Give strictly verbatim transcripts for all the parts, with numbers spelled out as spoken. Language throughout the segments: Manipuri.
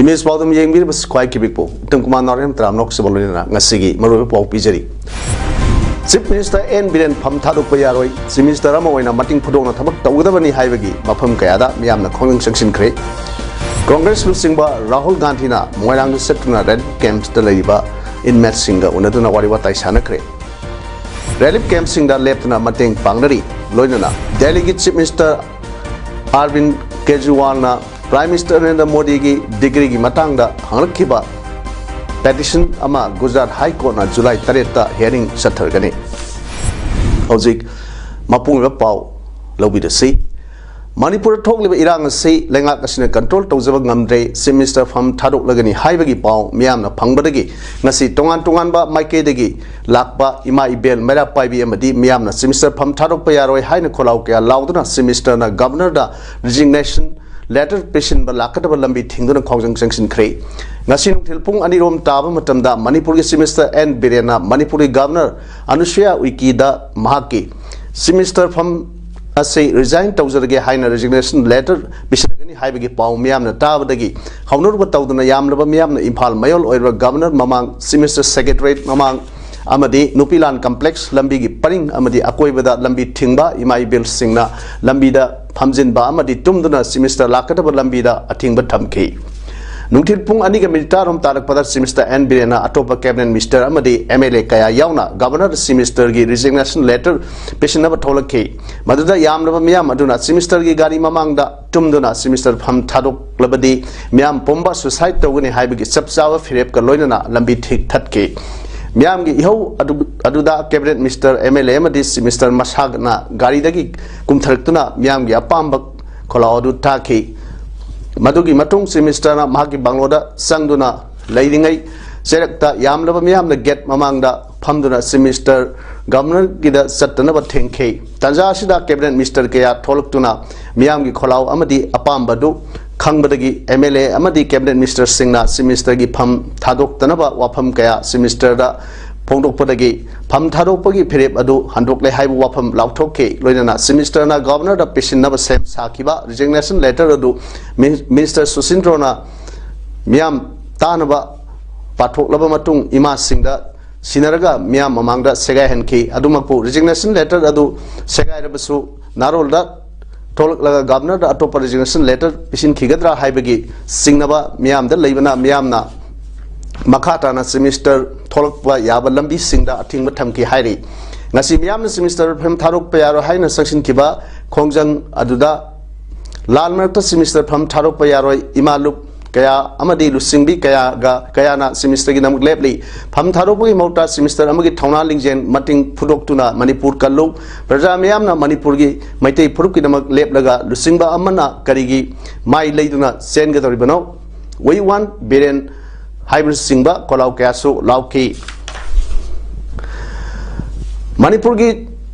ꯏꯃꯦꯖ ꯄꯥꯎꯗꯝ ꯌꯦꯡꯕꯤꯔꯤꯕꯁꯤ ꯈ꯭ꯋꯥꯏ ꯀꯤꯕꯤꯛꯄꯨ ꯏꯇꯝ ꯀꯨꯃꯥꯔ ꯅꯥꯎꯔꯦꯝ ꯇꯔꯥꯝꯅꯣꯛ ꯁꯤꯕ ꯂꯣꯏꯅꯅ ꯉꯁꯤꯒꯤ ꯃꯔꯨꯑꯣꯏꯕ ꯄꯥꯎ ꯄꯤꯖꯔꯤ꯫ ꯆꯤꯐ ꯃꯤꯅꯤꯁꯇꯔ ꯑꯦꯟ ꯕꯤꯔꯦꯟ ꯐꯝ ꯊꯥꯗꯣꯛꯄ ꯌꯥꯔꯣꯏ꯫ ꯆꯤꯐ ꯃꯤꯅꯤꯁꯇꯔ ꯑꯃ ꯑꯣꯏꯅ ꯃꯇꯤꯡ ꯐꯨꯗꯣꯛꯅ ꯊꯕꯛ ꯇꯧꯒꯗꯕꯅꯤ ꯍꯥꯏꯕꯒꯤ ꯃꯐꯝ ꯀꯌꯥꯗ ꯃꯤꯌꯥꯝꯅ ꯈꯣꯡꯖꯪ ꯆꯪꯁꯤꯟꯈ꯭ꯔꯦ꯫ ꯀꯣꯡꯒ꯭ꯔꯦꯁ ꯂꯨꯆꯤꯡꯕ ꯔꯥꯍꯨꯜ ꯒꯥꯟꯙꯤꯅ ꯃꯣꯏꯔꯥꯡꯗ ꯆꯠꯇꯨꯅ ꯔꯦꯂꯤꯐ ꯀꯦꯝꯞꯁꯇ ꯂꯩꯔꯤꯕ ꯏꯟꯃꯦꯠꯁꯤꯡꯒ ꯎꯅꯗꯨꯅ ꯋꯥꯔꯤ ꯋꯥꯇꯥꯏ ꯁꯥꯟꯅꯈ꯭ꯔꯦ꯫ ꯔꯦꯂꯤꯐ ꯀꯦꯝꯞꯁꯤꯡꯗ ꯂꯦꯞꯇꯨꯅ ꯃꯇꯦꯡ ꯄꯥꯡꯅꯔꯤ꯫ ꯂꯣꯏꯅꯅ ꯗꯦꯜꯂꯤꯒꯤ ꯆꯤꯐ ꯃꯤꯅꯤꯁꯇꯔ ꯑꯔꯕꯤꯟ ꯀꯦꯖ꯭ꯔꯤꯋꯥꯜꯅ ꯄ꯭ꯔꯥꯏꯝ ꯃꯤꯅꯤꯁꯇꯔ ꯅꯔꯦꯟꯗ꯭ꯔ ꯃꯣꯗꯤꯒꯤ ꯗꯤꯒ꯭ꯔꯤꯒꯤ ꯃꯇꯥꯡꯗ ꯍꯪꯂꯛꯈꯤꯕ ꯄꯦꯇꯤꯁꯟ ꯑꯃ ꯒꯨꯖꯔꯥꯠ ꯍꯥꯏ ꯀꯣꯔꯠꯅ ꯖꯨꯂꯥꯏ ꯇꯔꯦꯠꯇ ꯍꯤꯌꯥꯔꯤꯡ ꯆꯠꯊꯔꯒꯅꯤ꯫ ꯍꯧꯖꯤꯛ ꯃꯄꯨꯡ ꯑꯣꯏꯕ ꯄꯥꯎ ꯂꯧꯕꯤꯔꯁꯤ꯫ ꯃꯅꯤꯄꯨꯔꯗ ꯊꯣꯛꯂꯤꯕ ꯏꯔꯥꯡ ꯑꯁꯤ ꯂꯩꯉꯥꯛ ꯑꯁꯤꯅ ꯀꯟꯇ꯭ꯔꯣꯜ ꯇꯧꯖꯕ ꯉꯝꯗ꯭ꯔꯦ, ꯆꯤꯐ ꯃꯤꯅꯤꯁꯇꯔ ꯐꯝ ꯊꯥꯗꯣꯛꯂꯒꯅꯤ ꯍꯥꯏꯕꯒꯤ ꯄꯥꯎ ꯃꯤꯌꯥꯝꯅ ꯐꯪꯕꯗꯒꯤ ꯉꯁꯤ ꯇꯣꯉꯥꯟ ꯇꯣꯉꯥꯟꯕ ꯃꯥꯏꯀꯩꯗꯒꯤ ꯂꯥꯛꯄ ꯏꯃꯥ ꯏꯕꯦꯜ ꯃꯩꯔꯥ ꯄꯥꯏꯕꯤ ꯑꯃꯗꯤ ꯃꯤꯌꯥꯝꯅ ꯆꯤꯐ ꯃꯤꯅꯤꯁꯇꯔ ꯐꯝ ꯊꯥꯗꯣꯛꯄ ꯌꯥꯔꯣꯏ ꯍꯥꯏꯅ ꯈꯣꯜꯂꯥꯎ ꯀꯌꯥ ꯂꯥꯎꯗꯨꯅ ꯆꯤꯐ ꯃꯤꯅꯤꯁꯇꯔꯅ ꯒꯕꯔꯅꯔꯗ ꯔꯤꯖꯤꯒꯅꯦꯁꯟ ꯂꯦꯇꯔ ꯄꯤꯁꯤꯟꯕ ꯂꯥꯛꯀꯗꯕ ꯂꯝꯕꯤ ꯊꯤꯡꯗꯨꯅ ꯈꯣꯡꯖꯪ ꯆꯪꯁꯤꯟꯈ꯭ꯔꯦ꯫ ꯉꯁꯤ ꯅꯨꯡꯊꯤꯜ ꯄꯨꯡ ꯑꯅꯤꯔꯣꯝ ꯇꯥꯕ ꯃꯇꯝꯗ ꯃꯅꯤꯄꯨꯔꯒꯤ ꯆꯤꯐ ꯃꯤꯅꯤꯁꯇꯔ ꯑꯦꯟ ꯕꯤꯔꯦꯟꯅ ꯃꯅꯤꯄꯨꯔꯒꯤ ꯒꯕꯔꯅꯔ ꯑꯅꯨꯁꯨꯌꯥ ꯎꯏꯀꯤꯗ ꯃꯍꯥꯛꯀꯤ ꯆꯤꯐ ꯃꯤꯅꯤꯁꯇꯔ ꯐꯝ ꯑꯁꯤ ꯔꯤꯖꯥꯏꯟ ꯇꯧꯖꯔꯒꯦ ꯍꯥꯏꯅ ꯔꯤꯖꯤꯒꯅꯦꯁꯟ ꯂꯦꯇꯔ ꯄꯤꯁꯤꯜꯂꯒꯅꯤ ꯍꯥꯏꯕꯒꯤ ꯄꯥꯎ ꯃꯤꯌꯥꯝꯅ ꯇꯥꯕꯗꯒꯤ ꯍꯧꯅꯔꯨꯕ ꯇꯧꯗꯨꯅ ꯌꯥꯝꯂꯕ ꯃꯤꯌꯥꯝꯅ ꯏꯝꯐꯥꯜ ꯃꯌꯣꯜ ꯑꯣꯏꯔꯤꯕ ꯒꯕꯔꯅꯔ ꯃꯃꯥꯡ, ꯆꯤꯐ ꯃꯤꯅꯤꯁꯇꯔ ꯁꯦꯀ꯭ꯔꯦꯇꯔꯤꯌꯦꯠ ꯃꯃꯥꯡ ꯑꯃꯗꯤ ꯅꯨꯄꯤꯂꯥꯟ ꯀꯝꯄ꯭ꯂꯦꯛꯁ ꯂꯝꯕꯤꯒꯤ ꯄꯔꯤꯡ ꯑꯃꯗꯤ ꯑꯀꯣꯏꯕꯗ ꯂꯝꯕꯤ ꯊꯤꯡꯕ, ꯏꯃꯥ ꯏꯕꯦꯜꯁꯤꯡꯅ ꯂꯝꯕꯤꯗ ꯐꯝꯖꯤꯟꯕ ꯑꯃꯗꯤ ꯇꯨꯝꯗꯨꯅ ꯆꯤꯐ ꯃꯤꯅꯤꯁꯇꯔ ꯂꯥꯛꯀꯗꯕ ꯂꯝꯕꯤꯗ ꯑꯊꯤꯡꯕ ꯊꯝꯈꯤ꯫ ꯅꯨꯡꯊꯤꯜ ꯄꯨꯡ ꯑꯅꯤꯒ ꯃꯤꯅꯤꯠ ꯇꯔꯥꯔꯣꯝ ꯇꯥꯔꯛꯄꯗ ꯆꯤꯐ ꯃꯤꯅꯤꯁꯇꯔ ꯑꯦꯟ ꯕꯤꯔꯦꯟꯅ ꯑꯇꯣꯞꯄ ꯀꯦꯕꯤꯅꯦꯠ ꯃꯤꯅꯤꯁꯇꯔ ꯑꯃꯗꯤ ꯑꯦꯝ ꯑꯦꯜ ꯑꯦ ꯀꯌꯥ ꯌꯥꯎꯅ ꯒꯕꯔꯅꯔ ꯆꯤꯐ ꯃꯤꯅꯤꯁꯇꯔꯒꯤ ꯔꯤꯖꯤꯒꯅꯦꯁꯟ ꯂꯦꯇꯔ ꯄꯤꯁꯤꯟꯅꯕ ꯊꯣꯛꯂꯛꯈꯤ꯫ ꯃꯗꯨꯗ ꯌꯥꯝꯂꯕ ꯃꯤꯌꯥꯝ ꯑꯗꯨꯅ ꯆꯤꯐ ꯃꯤꯅꯤꯁꯇꯔꯒꯤ ꯒꯥꯔꯤ ꯃꯃꯥꯡꯗ ꯇꯨꯝꯗꯨꯅ ꯆꯤꯐ ꯃꯤꯅꯤꯁꯇꯔ ꯐꯝ ꯊꯥꯗꯣꯛꯂꯕꯗꯤ ꯃꯤꯌꯥꯝ ꯄꯨꯝꯕ ꯁꯨꯁꯥꯏꯗ ꯇꯧꯒꯅꯤ ꯍꯥꯏꯕꯒꯤ ꯆꯞ ꯆꯥꯕ ꯐꯤꯔꯦꯞꯀ ꯂꯣꯏꯅꯅ ꯂꯝꯕꯤ ꯊꯤꯡ ꯊꯠꯈꯤ꯫ ꯃꯤꯌꯥꯝꯒꯤ ꯏꯍꯧ ꯑꯗꯨ, ꯑꯗꯨꯗ ꯀꯦꯕꯤꯅꯦꯠ ꯃꯤꯅꯤꯁꯇꯔ, ꯑꯦꯝ ꯑꯦꯜ ꯑꯦ ꯑꯃꯗꯤ ꯆꯤꯐ ꯃꯤꯅꯤꯁꯇꯔ ꯃꯁꯥꯅ ꯒꯥꯔꯤꯗꯒꯤ ꯀꯨꯝꯊꯔꯛꯇꯨꯅ ꯃꯤꯌꯥꯝꯒꯤ ꯑꯄꯥꯝꯕ ꯈꯣꯜꯂꯥꯎ ꯑꯗꯨ ꯇꯥꯈꯤ꯫ ꯃꯗꯨꯒꯤ ꯃꯇꯨꯡ Chief Minister ꯅ ꯃꯍꯥꯛꯀꯤ bungalow ꯗ ꯆꯪꯗꯨꯅ ꯂꯩꯔꯤꯉꯩ ꯆꯩꯔꯛꯇ ꯌꯥꯝꯂꯕ ꯃꯤꯌꯥꯝꯅ gate ꯃꯃꯥꯡꯗ ꯐꯝꯗꯨꯅ Chief Minister Governor ꯒꯤꯗ ꯆꯠꯇꯅꯕ ꯊꯤꯡꯈꯤ꯫ ꯇꯥꯟꯖꯥ ꯑꯁꯤꯗ Cabinet Minister ꯀꯌꯥ ꯊꯣꯛꯂꯛꯇꯨꯅ ꯃꯤꯌꯥꯝꯒꯤ ꯈꯣꯜꯂꯥꯎ ꯑꯃꯗꯤ ꯑꯄꯥꯝꯕ ꯑꯗꯨ ꯈꯪꯕꯗꯒꯤ M L A ꯑꯃꯗꯤ Cabinet Minister ꯁꯤꯡꯅ Chief Minister ꯒꯤ ꯐꯝ ꯊꯥꯗꯣꯛꯇꯅꯕ ꯋꯥꯐꯝ ꯀꯌꯥ Chief Minister ꯗ ꯐꯣꯡꯗꯣꯛꯄꯗꯒꯤ ꯐꯝ ꯊꯥꯗꯣꯛꯄꯒꯤ ꯐꯤꯔꯦꯞ ꯑꯗꯨ ꯍꯟꯗꯣꯛꯂꯦ ꯍꯥꯏꯕ ꯋꯥꯐꯝ ꯂꯥꯎꯊꯣꯛꯈꯤ꯫ ꯂꯣꯏꯅꯅ Chief Minister ꯅ Governor ꯗ ꯄꯤꯁꯤꯟꯅꯕ ꯁꯦꯝ ꯁꯥꯈꯤꯕ resignation letter ꯑꯗꯨ Min-, Minister ꯁꯨꯁꯤꯟꯗ꯭ꯔꯣꯅ ꯃꯤꯌꯥꯝ ꯇꯥꯅꯕ ꯄꯥꯊꯣꯛꯂꯕ ꯃꯇꯨꯡ ꯏꯃꯥꯁꯤꯡꯗ ꯁꯤꯟꯅꯔꯒ ꯃꯤꯌꯥꯝ ꯃꯃꯥꯡꯗ ꯁꯦꯒꯥꯏꯍꯟꯈꯤ꯫ ꯑꯗꯨꯃꯛꯄꯨ resignation letter ꯑꯗꯨ ꯁꯦꯒꯥꯏꯔꯕꯁꯨ ꯅꯥꯔꯣꯜꯗ ꯊꯣꯛꯂꯛꯂꯒ Governor ꯗ ꯑꯇꯣꯞꯄ resignation letter ꯄꯤꯁꯤꯟꯈꯤꯒꯗ꯭ꯔꯥ ꯍꯥꯏꯕꯒꯤ ꯆꯤꯡꯅꯕ ꯃꯤꯌꯥꯝꯗ ꯂꯩꯕꯅ ꯃꯤꯌꯥꯝꯅ ꯃꯈꯥ ꯇꯥꯅ Chief Minister ꯊꯣꯛꯂꯛꯄ ꯌꯥꯕ ꯂꯝꯕꯤꯁꯤꯡꯗ ꯑꯊꯤꯡꯕ ꯊꯝꯈꯤ ꯍꯥꯏꯔꯤ꯫ ꯉꯁꯤ ꯃꯤꯌꯥꯝꯅ Chief Minister ꯐꯝ ꯊꯥꯗꯣꯛꯄ ꯌꯥꯔꯣꯏ ꯍꯥꯏꯅ ꯆꯪꯁꯤꯟꯈꯤꯕ ꯈꯣꯡꯖꯪ ꯑꯗꯨꯗ ꯂꯥꯟ ꯃꯔꯛꯇ Chief Minister ꯐꯝ ꯊꯥꯗꯣꯛꯄ ꯌꯥꯔꯣꯏ, ꯏꯃꯥ ꯂꯨꯞ ꯀꯌꯥ ꯑꯃꯗꯤ ꯂꯨꯆꯤꯡꯕꯤ ꯀꯌꯥꯒ, ꯀꯌꯥꯅ Chief Minister ꯒꯤꯗꯃꯛ ꯂꯦꯞꯂꯤ꯫ ꯐꯝ ꯊꯥꯗꯣꯛꯄꯒꯤ ꯃꯍꯨꯠꯇ Chief Minister ꯑꯃꯒꯤ ꯊꯧꯅꯥ ꯂꯤꯡꯖꯦꯜ ꯃꯇꯤꯡ ꯐꯨꯗꯣꯛꯇꯨꯅ ꯃꯅꯤꯄꯨꯔ ꯀꯜꯂꯨ, ꯄ꯭ꯔꯖꯥ ꯃꯤꯌꯥꯝꯅ ꯃꯅꯤꯄꯨꯔꯒꯤ ꯃꯩꯇꯩ ꯐꯨꯔꯨꯞꯀꯤꯗꯃꯛ ꯂꯦꯞꯂꯒ ꯂꯨꯆꯤꯡꯕ ꯑꯃꯅ ꯀꯔꯤꯒꯤ ꯃꯥꯏ ꯂꯩꯗꯨꯅ ꯆꯦꯟꯒꯗꯧꯔꯤꯕꯅꯣ? We want ꯕꯤꯔꯦꯟ ꯍꯥꯏꯕꯅꯆꯤꯡꯕ ꯈꯣꯜꯂꯥꯎ ꯀꯌꯥꯁꯨ ꯂꯥꯎꯈꯤ꯫ ꯃꯅꯤꯄꯨꯔꯒꯤ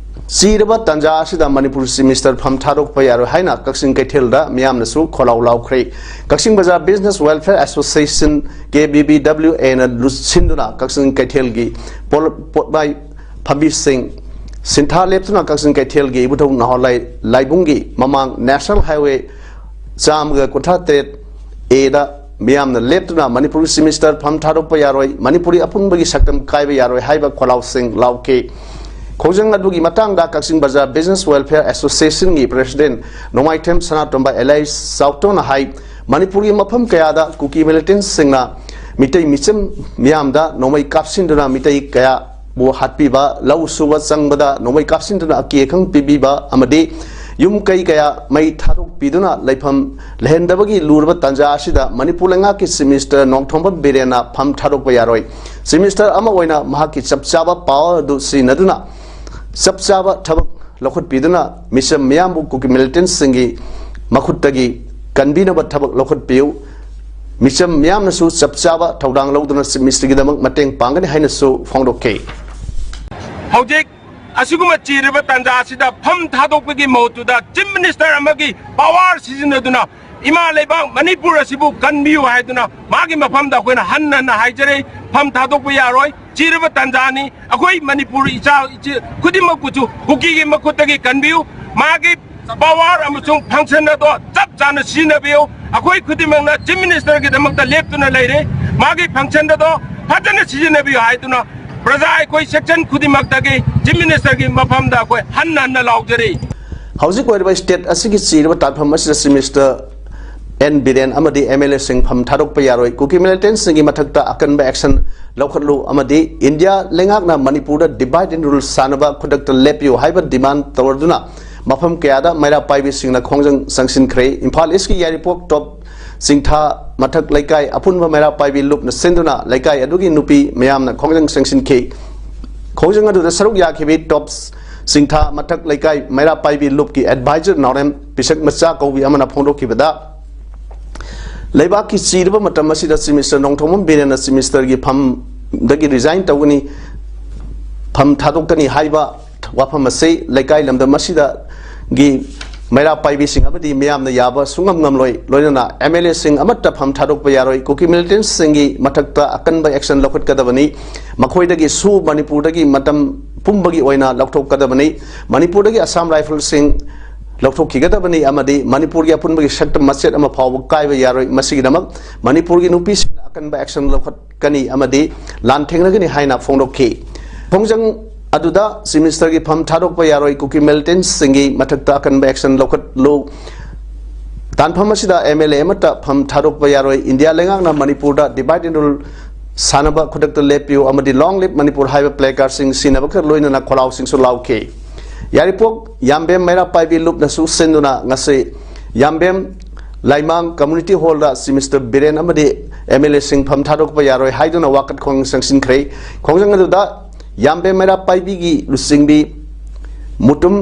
ꯆꯤꯔꯕ ꯇꯥꯟꯖꯥ ꯑꯁꯤꯗ ꯃꯅꯤꯄꯨꯔ Chief Minister ꯐꯝ ꯊꯥꯗꯣꯛꯄ ꯌꯥꯔꯣꯏ ꯍꯥꯏꯅ ꯀꯛꯆꯤꯡ ꯀꯩꯊꯦꯜꯗ ꯃꯤꯌꯥꯝꯅꯁꯨ ꯈꯣꯜꯂꯥꯎ ꯂꯥꯎꯈ꯭ꯔꯦ꯫ ꯀꯛꯆꯤꯡ ꯕꯖꯥꯔ Business Welfare Association, K B B W A ꯅ ꯂꯨꯆꯤꯟꯗꯨꯅ ꯀꯛꯆꯤꯡ ꯀꯩꯊꯦꯜꯒꯤ ꯄꯣꯠ-, ꯄꯣꯠꯃꯥꯏ ꯐꯝꯕꯤꯁꯤꯡ ꯁꯤꯟꯊꯥ ꯂꯦꯞꯇꯨꯅ ꯀꯛꯆꯤꯡ ꯀꯩꯊꯦꯜꯒꯤ ꯏꯕꯨꯙꯧ ꯅꯥꯎꯔꯦꯝ ꯂꯥꯏꯕꯨꯡꯒꯤ ꯃꯃꯥꯡ National Highway ꯆꯥꯝꯃꯒ ꯀꯨꯟꯊ꯭ꯔꯥ ꯇꯔꯦꯠ A ꯗ ꯃꯤꯌꯥꯝꯅ ꯂꯦꯞꯇꯨꯅ ꯃꯅꯤꯄꯨꯔꯒꯤ Chief Minister ꯐꯝ ꯊꯥꯗꯣꯛꯄ ꯌꯥꯔꯣꯏ, ꯃꯅꯤꯄꯨꯔꯤ ꯑꯄꯨꯟꯕꯒꯤ ꯁꯛꯇꯝ ꯀꯥꯏꯕ ꯌꯥꯔꯣꯏ ꯍꯥꯏꯕ ꯈꯣꯜꯂꯥꯎꯁꯤꯡ ꯂꯥꯎꯈꯤ꯫ ꯈꯣꯡꯖꯪ ꯑꯗꯨꯒꯤ ꯃꯇꯥꯡꯗ ꯀꯛꯆꯤꯡ ꯕꯖꯥꯔ Business Welfare Association ꯒꯤ President ꯅꯣꯡꯃꯥꯏꯊꯦꯝ ꯁꯅꯥꯇꯣꯝꯕ alias ꯆꯥꯎꯊꯧꯅ ꯍꯥꯏ, ꯃꯅꯤꯄꯨꯔꯒꯤ ꯃꯐꯝ ꯀꯌꯥꯗ ꯀꯨꯀꯤ militant ꯁꯤꯡꯅ ꯃꯤꯇꯩ ꯃꯤꯆꯝ ꯃꯤꯌꯥꯝꯗ ꯅꯣꯡꯃꯩ ꯀꯥꯞꯁꯤꯟꯗꯨꯅ ꯃꯤꯇꯩ ꯀꯌꯥ ꯕꯨ ꯍꯥꯠꯄꯤꯕ, ꯂꯧ ꯁꯨꯕ ꯆꯪꯕꯗ ꯅꯣꯡꯃꯩ ꯀꯥꯞꯁꯤꯟꯗꯨꯅ ꯑꯀꯤ ꯑꯈꯪ ꯄꯤꯕꯤꯕ ꯑꯃꯗꯤ ꯌꯨꯝ ꯀꯩ ꯀꯌꯥ ꯃꯩ ꯊꯥꯗꯣꯛꯄꯤꯗꯨꯅ ꯂꯩꯐꯝ ꯂꯩꯍꯟꯗꯕꯒꯤ ꯂꯨꯔꯕ ꯇꯥꯟꯖꯥ ꯑꯁꯤꯗ ꯃꯅꯤꯄꯨꯔ ꯂꯩꯉꯥꯛꯀꯤ Chief Minister ꯅꯣꯡꯊꯣꯝꯕꯝ ꯕꯤꯔꯦꯟꯅ ꯐꯝ ꯊꯥꯗꯣꯛꯄ ꯌꯥꯔꯣꯏ꯫ Chief Minister ꯑꯃ ꯑꯣꯏꯅ ꯃꯍꯥꯛꯀꯤ ꯆꯞ ꯆꯥꯕ power ꯑꯗꯨ ꯁꯤꯖꯤꯟꯅꯗꯨꯅ ꯆꯞ ꯆꯥꯕ ꯊꯕꯛ ꯂꯧꯈꯠꯄꯤꯗꯨꯅ ꯃꯤꯆꯝ ꯃꯤꯌꯥꯝꯕꯨ ꯀꯨꯀꯤ militant ꯁꯤꯡꯒꯤ ꯃꯈꯨꯠꯇꯒꯤ ꯀꯟꯕꯤꯅꯕ ꯊꯕꯛ ꯂꯧꯈꯠꯄꯤꯌꯨ꯫ ꯃꯤꯆꯝ ꯃꯤꯌꯥꯝꯅꯁꯨ ꯆꯞ ꯆꯥꯕ ꯊꯧꯗꯥꯡ ꯂꯧꯗꯨꯅ Chief Minister ꯒꯤꯗꯃꯛ ꯃꯇꯦꯡ ꯄꯥꯡꯒꯅꯤ ꯍꯥꯏꯅꯁꯨ ꯐꯣꯡꯗꯣꯛꯈꯤ꯫ ꯍꯧꯖꯤꯛ ꯑꯁꯤꯒꯨꯝꯕ ꯆꯤꯔꯕ ꯇꯥꯟꯖꯥ ꯑꯁꯤꯗ ꯐꯝ ꯊꯥꯗꯣꯛꯄꯒꯤ ꯃꯍꯨꯠꯇꯨꯗ Chief Minister ꯑꯃꯒꯤ power ꯁꯤꯖꯤꯟꯅꯗꯨꯅ ꯏꯃꯥ ꯂꯩꯕꯥꯛ ꯃꯅꯤꯄꯨꯔ ꯑꯁꯤꯕꯨ ꯀꯟꯕꯤꯌꯨ ꯍꯥꯏꯗꯨꯅ ꯃꯥꯒꯤ ꯃꯐꯝꯗ ꯑꯩꯈꯣꯏꯅ ꯍꯟꯅ ꯍꯟꯅ ꯍꯥꯏꯖꯔꯤ, ꯐꯝ ꯊꯥꯗꯣꯛꯄ ꯌꯥꯔꯣꯏ꯫ ꯆꯤꯔꯕ ꯇꯥꯟꯖꯥꯅꯤ꯫ ꯑꯩꯈꯣꯏ ꯃꯅꯤꯄꯨꯔ ꯏꯆꯥ ꯏꯆꯦ ꯈꯨꯗꯤꯡꯃꯛꯄꯨꯁꯨ ꯀꯨꯀꯤꯒꯤ ꯃꯈꯨꯠꯇꯒꯤ ꯀꯟꯕꯤꯌꯨ꯫ ꯃꯥꯒꯤ power ꯑꯃꯁꯨꯡ function ꯑꯗꯣ ꯆꯞ ꯆꯥꯅ ꯁꯤꯖꯤꯟꯅꯕꯤꯌꯨ꯫ ꯑꯩꯈꯣꯏ ꯈꯨꯗꯤꯡꯃꯛꯅ Chief Minister ꯒꯤꯗꯃꯛꯇ ꯂꯦꯞꯇꯨꯅ ꯂꯩꯔꯦ꯫ ꯃꯥꯒꯤ function ꯑꯗꯣ ꯐꯖꯅ ꯁꯤꯖꯤꯟꯅꯕꯤꯌꯨ ꯍꯥꯏꯗꯨꯅ ꯄ꯭ꯔꯖꯥ ꯑꯩꯈꯣꯏ section ꯈꯨꯗꯤꯡꯃꯛꯇꯒꯤ Chief Minister ꯒꯤ ꯃꯐꯝꯗ ꯑꯩꯈꯣꯏ ꯍꯟꯅ ꯍꯟꯅ ꯂꯥꯎꯖꯔꯤ꯫ ꯍꯧꯖꯤꯛ ꯑꯣꯏꯔꯤꯕ state ꯑꯁꯤꯒꯤ ꯆꯤꯔꯕ ꯇꯥꯟꯐꯝ ꯑꯁꯤꯗ Chief Minister ꯑꯦꯟ ꯕꯤꯔꯦꯟ ꯑꯃꯗꯤ MLA ꯁꯤꯡ ꯐꯝ ꯊꯥꯗꯣꯛꯄ ꯌꯥꯔꯣꯏ, ꯀꯨꯀꯤ militant ꯁꯤꯡꯒꯤ ꯃꯊꯛꯇ ꯑꯀꯟꯕ action ꯂꯧꯈꯠꯂꯨ ꯑꯃꯗꯤ ꯏꯟꯗꯤꯌꯥ ꯂꯩꯉꯥꯛꯅ ꯃꯅꯤꯄꯨꯔꯗ divide and rule ꯁꯥꯟꯅꯕ ꯈꯨꯗꯛꯇ ꯂꯦꯞꯄꯤꯌꯨ ꯍꯥꯏꯕ demand ꯇꯧꯔꯗꯨꯅ ꯃꯐꯝ ꯀꯌꯥꯗ ꯃꯩꯔꯥ ꯄꯥꯏꯕꯤꯁꯤꯡꯅ ꯈꯣꯡꯖꯪ ꯆꯪꯁꯤꯟꯈ꯭ꯔꯦ꯫ ꯏꯝꯐꯥꯜ East ꯀꯤ ꯌꯥꯏꯔꯤꯄꯣꯛ ꯇꯣꯞ ꯆꯤꯡꯊꯥ ꯃꯊꯛ ꯂꯩꯀꯥꯏ ꯑꯄꯨꯟꯕ ꯃꯩꯔꯥ ꯄꯥꯏꯕꯤ ꯂꯨꯞꯅ ꯁꯤꯟꯗꯨꯅ ꯂꯩꯀꯥꯏ ꯑꯗꯨꯒꯤ ꯅꯨꯄꯤ ꯃꯌꯥꯝꯅ ꯈꯣꯡꯖꯪ ꯆꯪꯁꯤꯟꯈꯤ꯫ ꯈꯣꯡꯖꯪ ꯑꯗꯨꯗ ꯁꯔꯨꯛ ꯌꯥꯈꯤꯕꯤ ꯇꯣꯞ ꯆꯤꯡꯊꯥ ꯃꯊꯛ ꯂꯩꯀꯥꯏ ꯃꯩꯔꯥ ꯄꯥꯏꯕꯤ ꯂꯨꯞꯀꯤ advisor ꯅꯥꯎꯔꯦꯝ ꯄꯤꯁꯛ ꯃꯆꯥ ꯀꯧꯕꯤ ꯑꯃꯅ ꯐꯣꯡꯗꯣꯛꯈꯤꯕꯗ, ꯂꯩꯕꯥꯛꯀꯤ ꯆꯤꯔꯕ ꯃꯇꯝ ꯑꯁꯤꯗ Chief Minister Nongthombam ꯕꯤꯔꯦꯟꯅ Chief Minister ꯒꯤ ꯐꯝꯗꯒꯤ resign ꯇꯧꯒꯅꯤ, ꯐꯝ ꯊꯥꯗꯣꯛꯀꯅꯤ ꯍꯥꯏꯕ ꯋꯥꯐꯝ ꯑꯁꯤ ꯂꯩꯀꯥꯏ ꯂꯝꯗꯝ ꯑꯁꯤꯗꯒꯤ ꯃꯩꯔꯥ ꯄꯥꯏꯕꯤꯁꯤꯡ ꯑꯃꯗꯤ ꯃꯤꯌꯥꯝꯅ ꯌꯥꯕ ꯁꯨꯡꯉꯝ ꯉꯝꯂꯣꯏ꯫ ꯂꯣꯏꯅꯅ MLA ꯁꯤꯡ ꯑꯃꯠꯇ ꯐꯝ ꯊꯥꯗꯣꯛꯄ ꯌꯥꯔꯣꯏ꯫ ꯀꯨꯀꯤ militant ꯁꯤꯡꯒꯤ ꯃꯊꯛꯇ ꯑꯀꯟꯕ action ꯂꯧꯈꯠꯀꯗꯕꯅꯤ꯫ ꯃꯈꯣꯏꯗꯒꯤ ꯁꯨ ꯃꯅꯤꯄꯨꯔꯗꯒꯤ ꯃꯇꯝ ꯄꯨꯝꯕꯒꯤ ꯑꯣꯏꯅ ꯂꯧꯊꯣꯛꯀꯗꯕꯅꯤ꯫ ꯃꯅꯤꯄꯨꯔꯗꯒꯤ Assam Rifles ꯁꯤꯡ ꯂꯧꯊꯣꯛꯈꯤꯒꯗꯕꯅꯤ ꯑꯃꯗꯤ ꯃꯅꯤꯄꯨꯔꯒꯤ ꯑꯄꯨꯟꯕꯒꯤ ꯁꯛꯇꯝ ꯃꯆꯦꯠ ꯑꯃ ꯐꯥꯎꯕ ꯀꯥꯏꯕ ꯌꯥꯔꯣꯏ꯫ ꯃꯁꯤꯒꯤꯗꯃꯛ ꯃꯅꯤꯄꯨꯔꯒꯤ ꯅꯨꯄꯤꯁꯤꯡꯅ ꯑꯀꯟꯕ action ꯂꯧꯈꯠꯀꯅꯤ ꯑꯃꯗꯤ ꯂꯥꯟꯊꯦꯡꯅꯒꯅꯤ ꯍꯥꯏꯅ ꯐꯣꯡꯗꯣꯛꯈꯤ꯫ ꯈꯣꯡꯖꯪ ꯑꯗꯨꯗ Chief Minister ꯒꯤ ꯐꯝ ꯊꯥꯗꯣꯛꯄ ꯌꯥꯔꯣꯏ, ꯀꯨꯀꯤ militant ꯁꯤꯡꯒꯤ ꯃꯊꯛꯇ ꯑꯀꯟꯕ action ꯂꯧꯈꯠꯂꯨ꯫ ꯇꯥꯟꯐꯝ ꯑꯁꯤꯗ MLA ꯑꯃꯠꯇ ꯐꯝ ꯊꯥꯗꯣꯛꯄ ꯌꯥꯔꯣꯏ꯫ ꯏꯟꯗꯤꯌꯥ ꯂꯩꯉꯥꯛꯅ ꯃꯅꯤꯄꯨꯔꯗ divide and rule ꯁꯥꯟꯅꯕ ꯈꯨꯗꯛꯇ ꯂꯦꯞꯄꯤꯌꯨ ꯑꯃꯗꯤ Long Live Manipur ꯍꯥꯏꯕ placard ꯁꯤꯡ ꯁꯤꯅꯕꯒ ꯂꯣꯏꯅꯅ ꯈꯣꯜꯂꯥꯎꯁꯤꯡꯁꯨ ꯂꯥꯎꯈꯤ꯫ ꯌꯥꯏꯔꯤꯄꯣꯛ ꯌꯥꯝꯕꯦꯝ ꯃꯩꯔꯥ ꯄꯥꯏꯕꯤ ꯂꯨꯞꯅꯁꯨ ꯁꯤꯟꯗꯨꯅ ꯉꯁꯤ ꯌꯥꯝꯕꯦꯝ ꯂꯥꯏꯃꯥꯡ Community Hall ꯗ Chief Minister ꯕꯤꯔꯦꯟ ꯑꯃꯗꯤ MLA ꯁꯤꯡ ꯐꯝ ꯊꯥꯗꯣꯛꯄ ꯌꯥꯔꯣꯏ ꯍꯥꯏꯗꯨꯅ ꯋꯥꯀꯠ ꯈꯣꯡ ꯆꯪꯁꯤꯟꯈ꯭ꯔꯦ꯫ ꯈꯣꯡꯖꯪ ꯑꯗꯨꯗ ꯌꯥꯝꯕꯦꯝ ꯃꯩꯔꯥ ꯄꯥꯏꯕꯤꯒꯤ ꯂꯨꯆꯤꯡꯕꯤ ꯃꯨꯇꯨꯝ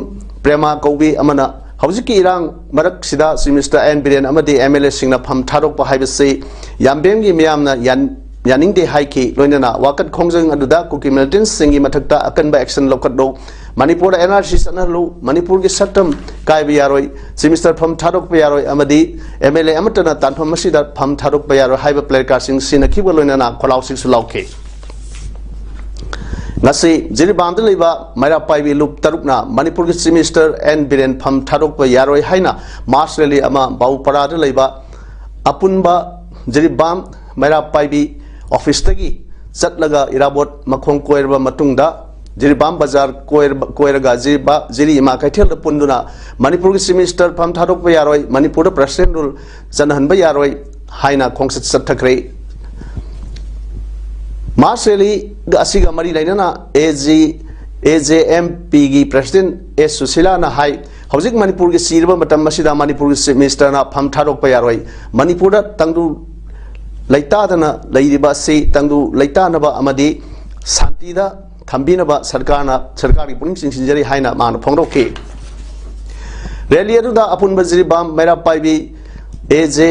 ꯄ꯭ꯔꯦꯃꯥ ꯀꯧꯕꯤ ꯑꯃꯅ ꯍꯧꯖꯤꯛꯀꯤ ꯏꯔꯥꯡ ꯃꯔꯛꯁꯤꯗ Chief Minister ꯑꯦꯟ ꯕꯤꯔꯦꯟ ꯑꯃꯗꯤ ꯑꯦꯝ ꯑꯦꯜ ꯑꯦꯁꯤꯡꯅ ꯐꯝ ꯊꯥꯗꯣꯛꯄ ꯍꯥꯏꯕꯁꯤ ꯌꯥꯝꯕꯦꯝꯒꯤ ꯃꯤꯌꯥꯝꯅ ꯌꯥꯟ-, ꯌꯥꯅꯤꯡꯗꯦ ꯍꯥꯏꯈꯤ꯫ ꯂꯣꯏꯅꯅ ꯋꯥꯀꯠ ꯈꯣꯡꯖꯪ ꯑꯗꯨꯗ ꯀꯨꯀꯤ militantꯁꯤꯡꯒꯤ ꯃꯊꯛꯇ ꯑꯀꯟꯕ action ꯂꯧꯈꯠꯂꯨ, ꯃꯅꯤꯄꯨꯔꯗ N R C ꯆꯠꯅꯍꯜꯂꯨ, ꯃꯅꯤꯄꯨꯔꯒꯤ ꯁꯛꯇꯝ ꯀꯥꯏꯕ ꯌꯥꯔꯣꯏ, Chief Minister ꯐꯝ ꯊꯥꯗꯣꯛꯄ ꯌꯥꯔꯣꯏ ꯑꯃꯗꯤ ꯑꯦꯝ ꯑꯦꯜ ꯑꯦ ꯑꯃꯠꯇꯅ ꯇꯥꯟꯐꯝ ꯑꯁꯤꯗ ꯐꯝ ꯊꯥꯗꯣꯛꯄ ꯌꯥꯔꯣꯏ ꯍꯥꯏꯕ placardꯁꯤꯡ ꯁꯤꯟꯅꯈꯤꯕ ꯂꯣꯏꯅꯅ ꯈꯣꯜꯂꯥꯎꯁꯤꯡꯁꯨ ꯂꯥꯎꯈꯤ꯫ ꯉꯁꯤ ꯖꯤꯔꯤꯕꯥꯝꯗ ꯂꯩꯕ ꯃꯩꯔꯥ ꯄꯥꯏꯕꯤ ꯂꯨꯞ ꯇꯔꯨꯛꯅ ꯃꯅꯤꯄꯨꯔꯒꯤ Chief Minister ꯑꯦꯟ ꯕꯤꯔꯦꯟ ꯐꯝ ꯊꯥꯗꯣꯛꯄ ꯌꯥꯔꯣꯏ ꯍꯥꯏꯅ mass rally ꯑꯃ ꯕꯥꯎꯄꯔꯥꯗ ꯂꯩꯕ ꯑꯄꯨꯟꯕ ꯖꯤꯔꯤꯕꯥꯝ ꯃꯩꯔꯥ ꯄꯥꯏꯕꯤ officeꯇꯒꯤ ꯆꯠꯂꯒ ꯏꯔꯥꯕꯣꯠ ꯃꯈꯣꯡ ꯀꯣꯏꯔꯕ ꯃꯇꯨꯡꯗ ꯖꯤꯔꯤꯕꯥꯝ ꯕꯖꯥꯔ ꯀꯣꯏꯔꯕ, ꯀꯣꯏꯔꯒ ꯖꯤꯔꯤꯕꯥ-, ꯖꯤꯔꯤ ꯏꯃꯥ ꯀꯩꯊꯦꯜꯗ ꯄꯨꯟꯗꯨꯅ ꯃꯅꯤꯄꯨꯔꯒꯤ Chief Minister ꯐꯝ ꯊꯥꯗꯣꯛꯄ ꯌꯥꯔꯣꯏ, ꯃꯅꯤꯄꯨꯔꯗ President rule ꯆꯠꯅꯍꯟꯕ ꯌꯥꯔꯣꯏ ꯍꯥꯏꯅ ꯈꯣꯡꯆꯠ ꯆꯠꯊꯈ꯭ꯔꯦ꯫ Mass rally ꯑꯁꯤꯒ ꯃꯔꯤ ꯂꯩꯅꯅ A G, A J M ꯄꯤꯒꯤ President ꯑꯦꯁ ꯁꯨꯁꯤꯂꯥꯅ ꯍꯥꯏ, ꯍꯧꯖꯤꯛ ꯃꯅꯤꯄꯨꯔꯒꯤ ꯆꯤꯔꯕ ꯃꯇꯝ ꯑꯁꯤꯗ ꯃꯅꯤꯄꯨꯔꯒꯤ Chief Ministerꯅ ꯐꯝ ꯊꯥꯗꯣꯛꯄ ꯌꯥꯔꯣꯏ꯫ ꯃꯅꯤꯄꯨꯔꯗ ꯇꯪꯗꯨ ꯂꯩꯇꯥꯗꯅ ꯂꯩꯔꯤꯕ ꯑꯁꯤ ꯇꯪꯗꯨ ꯂꯩꯇꯥꯅꯕ ꯑꯃꯗꯤ ꯁꯥꯟꯇꯤꯗ ꯊꯝꯕꯤꯅꯕ ꯁꯔꯀꯥꯔꯅ, ꯁꯔꯀꯥꯔꯒꯤ ꯄꯨꯛꯅꯤꯡ ꯆꯤꯡꯁꯤꯟꯖꯔꯤ ꯍꯥꯏꯅ ꯃꯥꯅ ꯐꯣꯡꯗꯣꯛꯈꯤ꯫ Rally ꯑꯗꯨꯗ ꯑꯄꯨꯟꯕ ꯖꯤꯔꯤꯕꯥꯝ ꯃꯩꯔꯥ ꯄꯥꯏꯕꯤ A J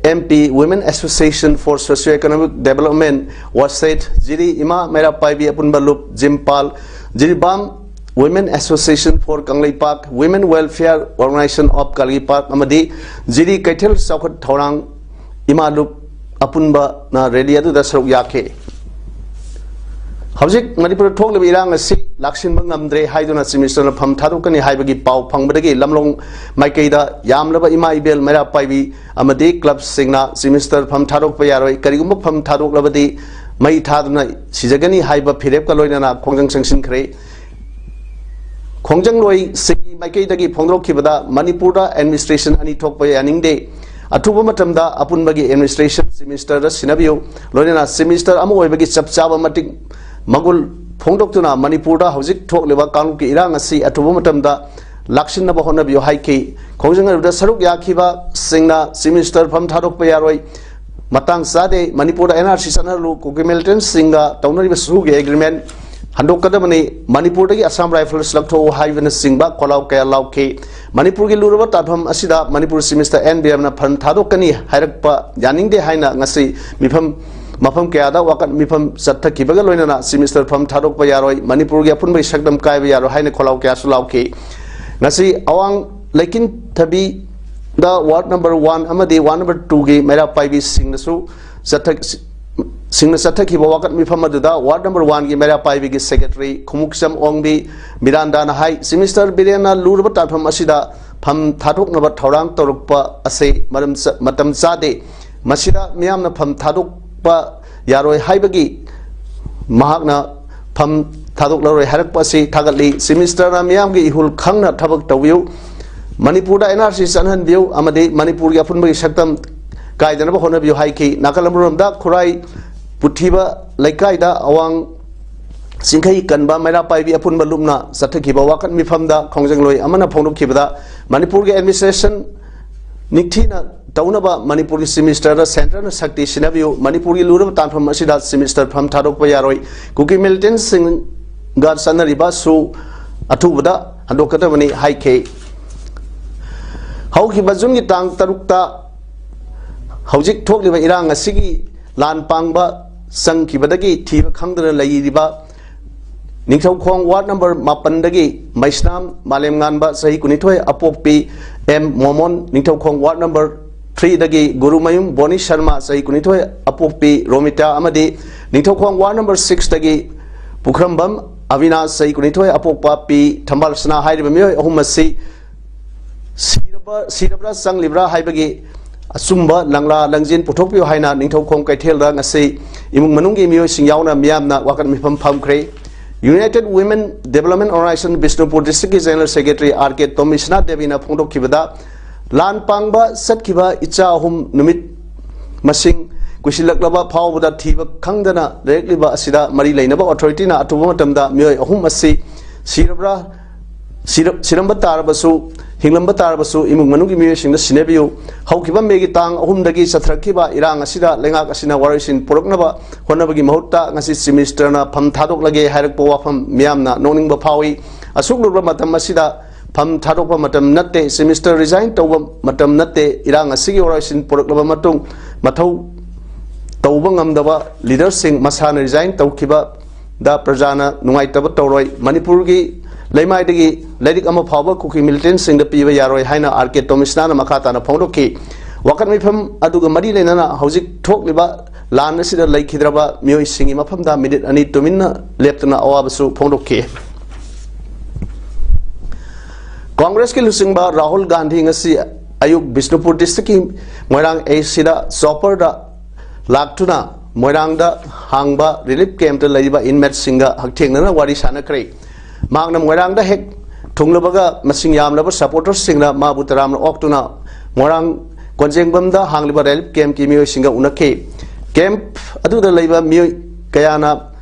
M P, Women Association for Socio Economic Development, WASED, ꯖꯤꯔꯤ ꯏꯃꯥ ꯃꯩꯔꯥ ꯄꯥꯏꯕꯤ ꯑꯄꯨꯟꯕ ꯂꯨꯞ, ꯖꯤꯝꯄꯥꯜ, Jiribam Women Association for Kangleipak, Women Welfare Organization of Kangleipak ꯑꯃꯗꯤ ꯖꯤꯔꯤ ꯀꯩꯊꯦꯜ ꯆꯥꯎꯈꯠ ꯊꯧꯔꯥꯡ ꯏꯃꯥ ꯂꯨꯞ ꯑꯄꯨꯟꯕꯅ rally ꯑꯗꯨꯗ ꯁꯔꯨꯛ ꯌꯥꯈꯤ꯫ ꯍꯧꯖꯤꯛ ꯃꯅꯤꯄꯨꯔꯗ ꯊꯣꯛꯂꯤꯕ ꯏꯔꯥꯡ ꯑꯁꯤ ꯂꯥꯛꯁꯤꯟꯕ ꯉꯝꯗ꯭ꯔꯦ ꯍꯥꯏꯗꯨꯅ Chief Ministerꯅ ꯐꯝ ꯊꯥꯗꯣꯛꯀꯅꯤ ꯍꯥꯏꯕꯒꯤ ꯄꯥꯎ ꯐꯪꯕꯗꯒꯤ ꯂꯝꯂꯣꯡ ꯃꯥꯏꯀꯩꯗ ꯌꯥꯝꯂꯕ ꯏꯃꯥ ꯏꯕꯦꯜ ꯃꯩꯔꯥ ꯄꯥꯏꯕꯤ ꯑꯃꯗꯤ clubꯁꯤꯡꯅ Chief Minister ꯐꯝ ꯊꯥꯗꯣꯛꯄ ꯌꯥꯔꯣꯏ, ꯀꯔꯤꯒꯨꯝꯕ ꯐꯝ ꯊꯥꯗꯣꯛꯂꯕꯗꯤ ꯃꯩ ꯊꯥꯗꯨꯅ ꯁꯤꯖꯒꯅꯤ ꯍꯥꯏꯕ ꯐꯤꯔꯦꯞꯀ ꯂꯣꯏꯅꯅ ꯈꯣꯡꯖꯪ ꯆꯪꯁꯤꯟꯈ꯭ꯔꯦ꯫ ꯈꯣꯡꯖꯪꯂꯣꯏꯁꯤꯡꯒꯤ ꯃꯥꯏꯀꯩꯗꯒꯤ ꯐꯣꯡꯗꯣꯔꯛꯈꯤꯕꯗ ꯃꯅꯤꯄꯨꯔꯗ administration ꯑꯅꯤ ꯊꯣꯛꯄ ꯌꯥꯅꯤꯡꯗꯦ꯫ ꯑꯊꯨꯕ ꯃꯇꯝꯗ ꯑꯄꯨꯟꯕꯒꯤ administration Chief Ministerꯗ ꯁꯤꯟꯅꯕꯤꯌꯨ꯫ ꯂꯣꯏꯅꯅ Chief Minister ꯑꯃ ꯑꯣꯏꯕꯒꯤ ꯆꯞ ꯆꯥꯕ ꯃꯇꯤꯛ ꯃꯒꯨꯜ ꯐꯣꯡꯗꯣꯛꯇꯨꯅ ꯃꯅꯤꯄꯨꯔꯗ ꯍꯧꯖꯤꯛ ꯊꯣꯛꯂꯤꯕ ꯀꯥꯡꯂꯨꯞꯀꯤ ꯏꯔꯥꯡ ꯑꯁꯤ ꯑꯊꯨꯕ ꯃꯇꯝꯗ ꯂꯥꯛꯁꯤꯟꯅꯕ ꯍꯣꯠꯅꯕꯤꯌꯨ ꯍꯥꯏꯈꯤ꯫ ꯈꯣꯡꯖꯪ ꯑꯗꯨꯗ ꯁꯔꯨꯛ ꯌꯥꯈꯤꯕꯁꯤꯡꯅ Chief Minister ꯐꯝ ꯊꯥꯗꯣꯛꯄ ꯌꯥꯔꯣꯏ꯫ ꯃꯇꯥꯡ ꯆꯥꯗꯦ꯫ ꯃꯅꯤꯄꯨꯔꯗ N R C ꯆꯠꯅꯍꯜꯂꯨ꯫ ꯀꯨꯀꯤ militantꯁꯤꯡꯒ ꯇꯧꯅꯔꯤꯕ ꯁꯨꯍꯨꯒꯤ agreement ꯍꯟꯗꯣꯛꯀꯗꯕꯅꯤ, ꯃꯅꯤꯄꯨꯔꯗꯒꯤ ꯑꯁꯥꯝ ꯔꯥꯏꯐꯜꯁ ꯂꯧꯊꯣꯛꯎ ꯍꯥꯏꯕꯅꯆꯤꯡꯕ ꯈꯣꯜꯂꯥꯎ ꯀꯌꯥ ꯂꯥꯎꯈꯤ꯫ ꯃꯅꯤꯄꯨꯔꯒꯤ ꯂꯨꯔꯕ ꯇꯥꯟꯐꯝ ꯑꯁꯤꯗ ꯃꯅꯤꯄꯨꯔ ꯆꯤꯐ ꯃꯤꯅꯤꯁꯇꯔ ꯑꯦꯟ ꯕꯤꯔꯦꯟꯅ ꯐꯟ ꯊꯥꯗꯣꯛꯀꯅꯤ ꯍꯥꯏꯔꯛꯄ ꯌꯥꯅꯤꯡꯗꯦ ꯍꯥꯏꯅ ꯉꯁꯤ ꯃꯤꯐꯝ, ꯃꯐꯝ ꯀꯌꯥꯗ ꯋꯥꯀꯠ ꯃꯤꯐꯝ ꯆꯠꯊꯈꯤꯕꯒ ꯂꯣꯏꯅꯅ ꯆꯤꯐ ꯃꯤꯅꯤꯁꯇꯔ ꯐꯝ ꯊꯥꯗꯣꯛꯄ ꯌꯥꯔꯣꯏ, ꯃꯅꯤꯄꯨꯔꯒꯤ ꯑꯄꯨꯟꯕꯒꯤ ꯁꯛꯇꯝ ꯀꯥꯏꯕ ꯌꯥꯔꯣꯏ ꯍꯥꯏꯅ ꯈꯣꯜꯂꯥꯎ ꯀꯌꯥꯁꯨ ꯂꯥꯎꯈꯤ꯫ ꯉꯁꯤ ꯑꯋꯥꯡ ꯂꯩꯀꯤꯟꯊꯕꯤꯗ ꯋꯥꯔꯗ ꯅꯝꯕꯔ ꯋꯥꯟ ꯑꯃꯗꯤ ꯋꯥꯔꯗ ꯅꯝꯕꯔ ꯇꯨꯒꯤ ꯃꯩꯔꯥ ꯄꯥꯏꯕꯤꯁꯤꯡꯅꯁꯨ ꯆꯠꯊ-, ꯁꯤꯡꯅ ꯆꯠꯊꯈꯤꯕ ꯋꯥꯀꯠ ꯃꯤꯐꯝ ꯑꯗꯨꯗ ꯋꯥꯔꯗ ꯅꯝꯕꯔ ꯋꯥꯟꯒꯤ ꯃꯩꯔꯥ ꯄꯥꯏꯕꯤꯒꯤ ꯁꯦꯀ꯭ꯔꯦꯇꯔꯤ ꯈꯨꯃꯨꯛꯆꯝ ꯑꯣꯡꯕꯤ ꯃꯤꯔꯥꯟꯗꯥꯅ ꯍꯥꯏ, ꯆꯤꯐ ꯃꯤꯅꯤꯁꯇꯔ ꯕꯤꯔꯦꯟꯅ ꯂꯨꯔꯕ ꯇꯥꯟꯐꯝ ꯑꯁꯤꯗ ꯐꯝ ꯊꯥꯗꯣꯛꯅꯕ ꯊꯧꯔꯥꯡ ꯇꯧꯔꯛꯄ ꯑꯁꯤ ꯃꯔꯝ ꯆ-, ꯃꯇꯝ ꯆꯥꯗꯦ꯫ ꯃꯁꯤꯗ ꯃꯤꯌꯥꯝꯅ ꯐꯝ ꯊꯥꯗꯣꯛꯄ ꯌꯥꯔꯣꯏ ꯍꯥꯏꯕꯒꯤ ꯃꯍꯥꯛꯅ ꯐꯝ ꯊꯥꯗꯣꯛꯂꯔꯣꯏ ꯍꯥꯏꯔꯛꯄ ꯑꯁꯤ ꯊꯥꯒꯠꯂꯤ꯫ ꯆꯤꯐ ꯃꯤꯅꯤꯁꯇꯔꯅ ꯃꯤꯌꯥꯝꯒꯤ ꯏꯍꯨꯜ ꯈꯪꯅ ꯊꯕꯛ ꯇꯧꯕꯤꯌꯨ, ꯃꯅꯤꯄꯨꯔꯗ ꯑꯦꯟ ꯑꯥꯔ ꯁꯤ ꯆꯠꯍꯟꯕꯤꯌꯨ ꯑꯃꯗꯤ ꯃꯅꯤꯄꯨꯔꯒꯤ ꯑꯄꯨꯟꯕꯒꯤ ꯁꯛꯇꯝ ꯀꯥꯏꯗꯅꯕ ꯍꯣꯠꯅꯕꯤꯌꯨ ꯍꯥꯏꯈꯤ꯫ ꯅꯥꯀꯜ ꯑꯃꯔꯣꯝꯗ ꯈꯨꯔꯥꯏ ꯄꯨꯊꯤꯕ ꯂꯩꯀꯥꯏꯗ ꯑꯋꯥꯡ ꯆꯤꯡꯈꯩ ꯀꯟꯕ ꯃꯩꯔꯥ ꯄꯥꯏꯕꯤ ꯑꯄꯨꯟꯕ ꯂꯨꯞꯅ ꯆꯠꯊꯈꯤꯕ ꯋꯥꯀꯠ ꯃꯤꯐꯝꯗ ꯈꯣꯡꯖꯪꯂꯣꯏ ꯑꯃꯅ ꯐꯣꯡꯗꯣꯛꯈꯤꯕꯗ, ꯃꯅꯤꯄꯨꯔꯒꯤ ꯑꯦꯗꯃꯤꯅꯤꯁꯇ꯭ꯔꯦꯁꯟ ꯅꯤꯡꯊꯤꯅ ꯇꯧꯅꯕ ꯃꯅꯤꯄꯨꯔꯒꯤ ꯆꯤꯐ ꯃꯤꯅꯤꯁꯇꯔꯗ ꯁꯦꯟꯇꯔꯅ ꯁꯛꯇꯤ ꯁꯤꯟꯅꯕꯤꯌꯨ, ꯃꯅꯤꯄꯨꯔꯒꯤ ꯂꯨꯔꯕ ꯇꯥꯟꯐꯝ ꯑꯁꯤꯗ ꯆꯤꯐ ꯃꯤꯅꯤꯁꯇꯔ ꯐꯝ ꯊꯥꯗꯣꯛꯄ ꯌꯥꯔꯣꯏ, ꯀꯨꯀꯤ ꯃꯤꯂꯤꯇꯦꯟꯁꯤꯡꯒ ꯆꯠꯅꯔꯤꯕꯁꯨ ꯑꯊꯨꯕꯗ ꯍꯟꯗꯣꯛꯀꯗꯕꯅꯤ ꯍꯥꯏꯈꯤ꯫ ꯍꯧꯈꯤꯕ ꯖꯨꯟꯒꯤ ꯇꯥꯡ ꯇꯔꯨꯛꯇ ꯍꯧꯖꯤꯛ ꯊꯣꯛꯂꯤꯕ ꯏꯔꯥꯡ ꯑꯁꯤꯒꯤ ꯂꯥꯟ ꯄꯥꯡꯕ ꯆꯪꯈꯤꯕꯗꯒꯤ ꯊꯤꯕ ꯈꯪꯗꯅ ꯂꯩꯔꯤꯕ ꯅꯤꯡꯊꯧꯈꯣꯡ ꯋꯥꯔꯗ ꯅꯝꯕꯔ ꯃꯥꯄꯟꯗꯒꯤ ꯃꯩꯁꯅꯥꯝ ꯃꯥꯂꯦꯝꯉꯥꯟꯕ, ꯆꯍꯤ ꯀꯨꯟꯅꯤꯊꯣꯏ, ꯑꯄꯣꯛꯄꯤ M ꯃꯣꯃꯣꯟ, Ningthoukhong ward number ꯊ꯭ꯔꯤꯗꯒꯤ Gurumayum ꯕꯣꯅꯤ Sharma, ꯆꯍꯤ ꯀꯨꯟꯅꯤꯊꯣꯏ, ꯑꯄꯣꯛꯄꯤ ꯔꯣꯃꯤꯇꯥ ꯑꯃꯗꯤ ꯅꯤꯡꯊꯧꯈꯣꯡ ꯋꯥꯔꯗ ꯅꯝꯕꯔ ꯁꯤꯛꯁꯇꯒꯤ ꯄꯨꯈ꯭ꯔꯝꯕꯝ ꯑꯕꯤꯅꯥꯁ, ꯆꯍꯤ ꯀꯨꯟꯅꯤꯊꯣꯏ, ꯑꯄꯣꯛꯄ ꯄꯤ ꯊꯝꯕꯥꯜꯁꯅꯥ ꯍꯥꯏꯔꯤꯕ ꯃꯤꯑꯣꯏ ꯑꯍꯨꯝ ꯑꯁꯤ ꯁꯤꯔꯕ, ꯁꯤꯔꯕ꯭ꯔꯥ ꯆꯪꯂꯤꯕ꯭ꯔꯥ ꯍꯥꯏꯕꯒꯤ ꯑꯆꯨꯝꯕ ꯂꯪꯂꯥ ꯂꯪꯖꯦꯜ ꯄꯨꯊꯣꯛꯄꯤꯌꯨ ꯍꯥꯏꯅ ꯅꯤꯡꯊꯧꯈꯣꯡ ꯀꯩꯊꯦꯜꯗ ꯉꯁꯤ ꯏꯃꯨꯡ ꯃꯅꯨꯡꯒꯤ ꯃꯤꯑꯣꯏꯁꯤꯡ ꯌꯥꯎꯅ ꯃꯤꯌꯥꯝꯅ ꯋꯥꯀꯠ ꯃꯤꯐꯝ ꯐꯝꯈ꯭ꯔꯦ꯫ United Women Development Organization Bishnupur ꯗꯤꯁꯇ꯭ꯔꯤꯛꯀꯤ ꯖꯦꯅꯔꯦꯜ ꯁꯦꯀ꯭ꯔꯦꯇꯔꯤ ꯑꯥꯔ ꯀꯦ ꯇꯣꯃꯤꯁꯅꯥ ꯗꯦꯕꯤꯅ ꯐꯣꯡꯗꯣꯛꯈꯤꯕꯗ, ꯂꯥꯟ ꯄꯥꯡꯕ ꯆꯠꯈꯤꯕ ꯏꯆꯥ ꯑꯍꯨꯝ ꯅꯨꯃꯤꯠ ꯃꯁꯤꯡ ꯀꯨꯏꯁꯤꯜꯂꯛꯂꯕ ꯐꯥꯎꯕꯗ ꯊꯤꯕ ꯈꯪꯗꯅ ꯂꯩꯔꯛꯂꯤꯕ ꯑꯁꯤꯗ ꯃꯔꯤ ꯂꯩꯅꯕ ꯑꯣꯊꯣꯔꯤꯇꯤꯅ ꯑꯊꯨꯕ ꯃꯇꯝꯗ ꯃꯤꯑꯣꯏ ꯑꯍꯨꯝ ꯑꯁꯤ ꯁꯤꯔꯕ꯭ꯔꯥ, ꯁꯤꯔ-, ꯁꯤꯔꯝꯕ ꯇꯥꯔꯕꯁꯨ ꯍꯤꯡꯂꯝꯕ ꯇꯥꯔꯕꯁꯨ ꯏꯃꯨꯡ ꯃꯅꯨꯡꯒꯤ ꯃꯤꯑꯣꯏꯁꯤꯡꯅ ꯁꯤꯟꯅꯕꯤꯌꯨ꯫ ꯍꯧꯈꯤꯕ ꯃꯦꯒꯤ ꯇꯥꯡ ꯑꯍꯨꯝꯗꯒꯤ ꯆꯠꯊꯔꯛꯈꯤꯕ ꯏꯔꯥꯡ ꯑꯁꯤꯗ ꯂꯩꯉꯥꯛ ꯑꯁꯤꯅ ꯋꯥꯔꯣꯏꯁꯤꯟ ꯄꯨꯔꯛꯅꯕ ꯍꯣꯠꯅꯕꯒꯤ ꯃꯍꯨꯠꯇ ꯉꯁꯤ ꯆꯤꯐ ꯃꯤꯅꯤꯁꯇꯔꯅ ꯐꯝ ꯊꯥꯗꯣꯛꯂꯒꯦ ꯍꯥꯏꯔꯛꯄ ꯋꯥꯐꯝ ꯃꯤꯌꯥꯝꯅ ꯅꯣꯛꯅꯤꯡꯕ ꯐꯥꯎꯏ꯫ ꯑꯁꯨꯛ ꯂꯨꯔꯕ ꯃꯇꯝ ꯑꯁꯤꯗ ꯐꯝ ꯊꯥꯗꯣꯛꯄ ꯃꯇꯝ ꯅꯠꯇꯦ, ꯆꯤꯐ ꯃꯤꯅꯤꯁꯇꯔ ꯔꯤꯖꯥꯏꯟ ꯇꯧꯕ ꯃꯇꯝ ꯅꯠꯇꯦ꯫ ꯏꯔꯥꯡ ꯑꯁꯤꯒꯤ ꯋꯥꯔꯣꯏꯁꯤꯟ ꯄꯨꯔꯛꯂꯕ ꯃꯇꯨꯡ ꯃꯊꯧ ꯇꯧꯕ ꯉꯝꯗꯕ ꯂꯤꯗꯔꯁꯤꯡ ꯃꯁꯥꯅ ꯔꯤꯖꯥꯏꯟ ꯇꯧꯈꯤꯕꯗ ꯄ꯭ꯔꯖꯥꯅ ꯅꯨꯡꯉꯥꯏꯇꯕ ꯇꯧꯔꯣꯏ꯫ ꯃꯅꯤꯄꯨꯔꯒꯤ ꯂꯩꯃꯥꯏꯗꯒꯤ ꯂꯥꯏꯔꯤꯛ ꯑꯃ ꯐꯥꯎꯕ ꯀꯨꯀꯤ ꯃꯤꯂꯤꯇꯦꯟꯁꯤꯡꯗ ꯄꯤꯕ ꯌꯥꯔꯣꯏ ꯍꯥꯏꯅ ꯑꯥꯔ ꯀꯦ ꯇꯣꯃꯤꯁꯅꯥꯅ ꯃꯈꯥ ꯇꯥꯅ ꯐꯣꯡꯗꯣꯛꯈꯤ꯫ ꯋꯥꯀꯠ ꯃꯤꯐꯝ ꯑꯗꯨꯒ ꯃꯔꯤ ꯂꯩꯅꯅ ꯍꯧꯖꯤꯛ ꯊꯣꯛꯂꯤꯕ ꯂꯥꯟ ꯑꯁꯤꯗ ꯂꯩꯈꯤꯗ꯭ꯔꯕ ꯃꯤꯑꯣꯏꯁꯤꯡꯒꯤ ꯃꯐꯝꯗ ꯃꯤꯅꯤꯠ ꯑꯅꯤ ꯇꯨꯃꯤꯟꯅ ꯂꯦꯞꯇꯨꯅ ꯑꯋꯥꯕꯁꯨ ꯐꯣꯡꯗꯣꯛꯈꯤ꯫ ꯀꯣꯡꯒ꯭ꯔꯦꯁꯀꯤ ꯂꯨꯆꯤꯡꯕ ꯔꯥꯍꯨꯜ ꯒꯥꯟꯙꯤ ꯉꯁꯤ ꯑꯌꯨꯛ ꯕꯤꯁꯅꯨꯄꯨꯔ ꯗꯤꯁꯇ꯭ꯔꯤꯛꯀꯤ ꯃꯣꯏꯔꯥꯡ ꯑꯦꯁꯤꯗ ꯆꯣꯄꯔꯗ ꯂꯥꯛꯇꯨꯅ ꯃꯣꯏꯔꯥꯡꯗ ꯍꯥꯡꯕ ꯔꯤꯂꯤꯐ ꯀꯦꯝꯞꯇ ꯂꯩꯔꯤꯕ ꯏꯟꯃꯦꯠꯁꯤꯡꯒ ꯍꯛꯊꯦꯡꯅꯅ ꯋꯥꯔꯤ ꯁꯥꯟꯅꯈ꯭ꯔꯦ꯫ ꯃꯍꯥꯛꯅ ꯃꯣꯏꯔꯥꯡꯗ ꯍꯦꯛ ꯊꯨꯡꯂꯕꯒ ꯃꯁꯤꯡ ꯌꯥꯝꯂꯕ ꯁꯄꯣꯔꯇꯔꯁꯤꯡꯅ ꯃꯥꯕꯨ ꯇꯔꯥꯝꯅ ꯑꯣꯛꯇꯨꯅ ꯃꯣꯏꯔꯥꯡ ꯀꯣꯟꯖꯦꯡꯕꯝꯗ ꯍꯥꯡꯂꯤꯕ ꯔꯤꯂꯤꯐ ꯀꯦꯝꯞꯀꯤ ꯃꯤꯑꯣꯏꯁꯤꯡꯒ ꯎꯅꯈꯤ꯫ ꯀꯦꯝꯞ ꯑꯗꯨꯗ ꯂꯩꯕ ꯃꯤꯑꯣꯏ ꯀꯌꯥꯅ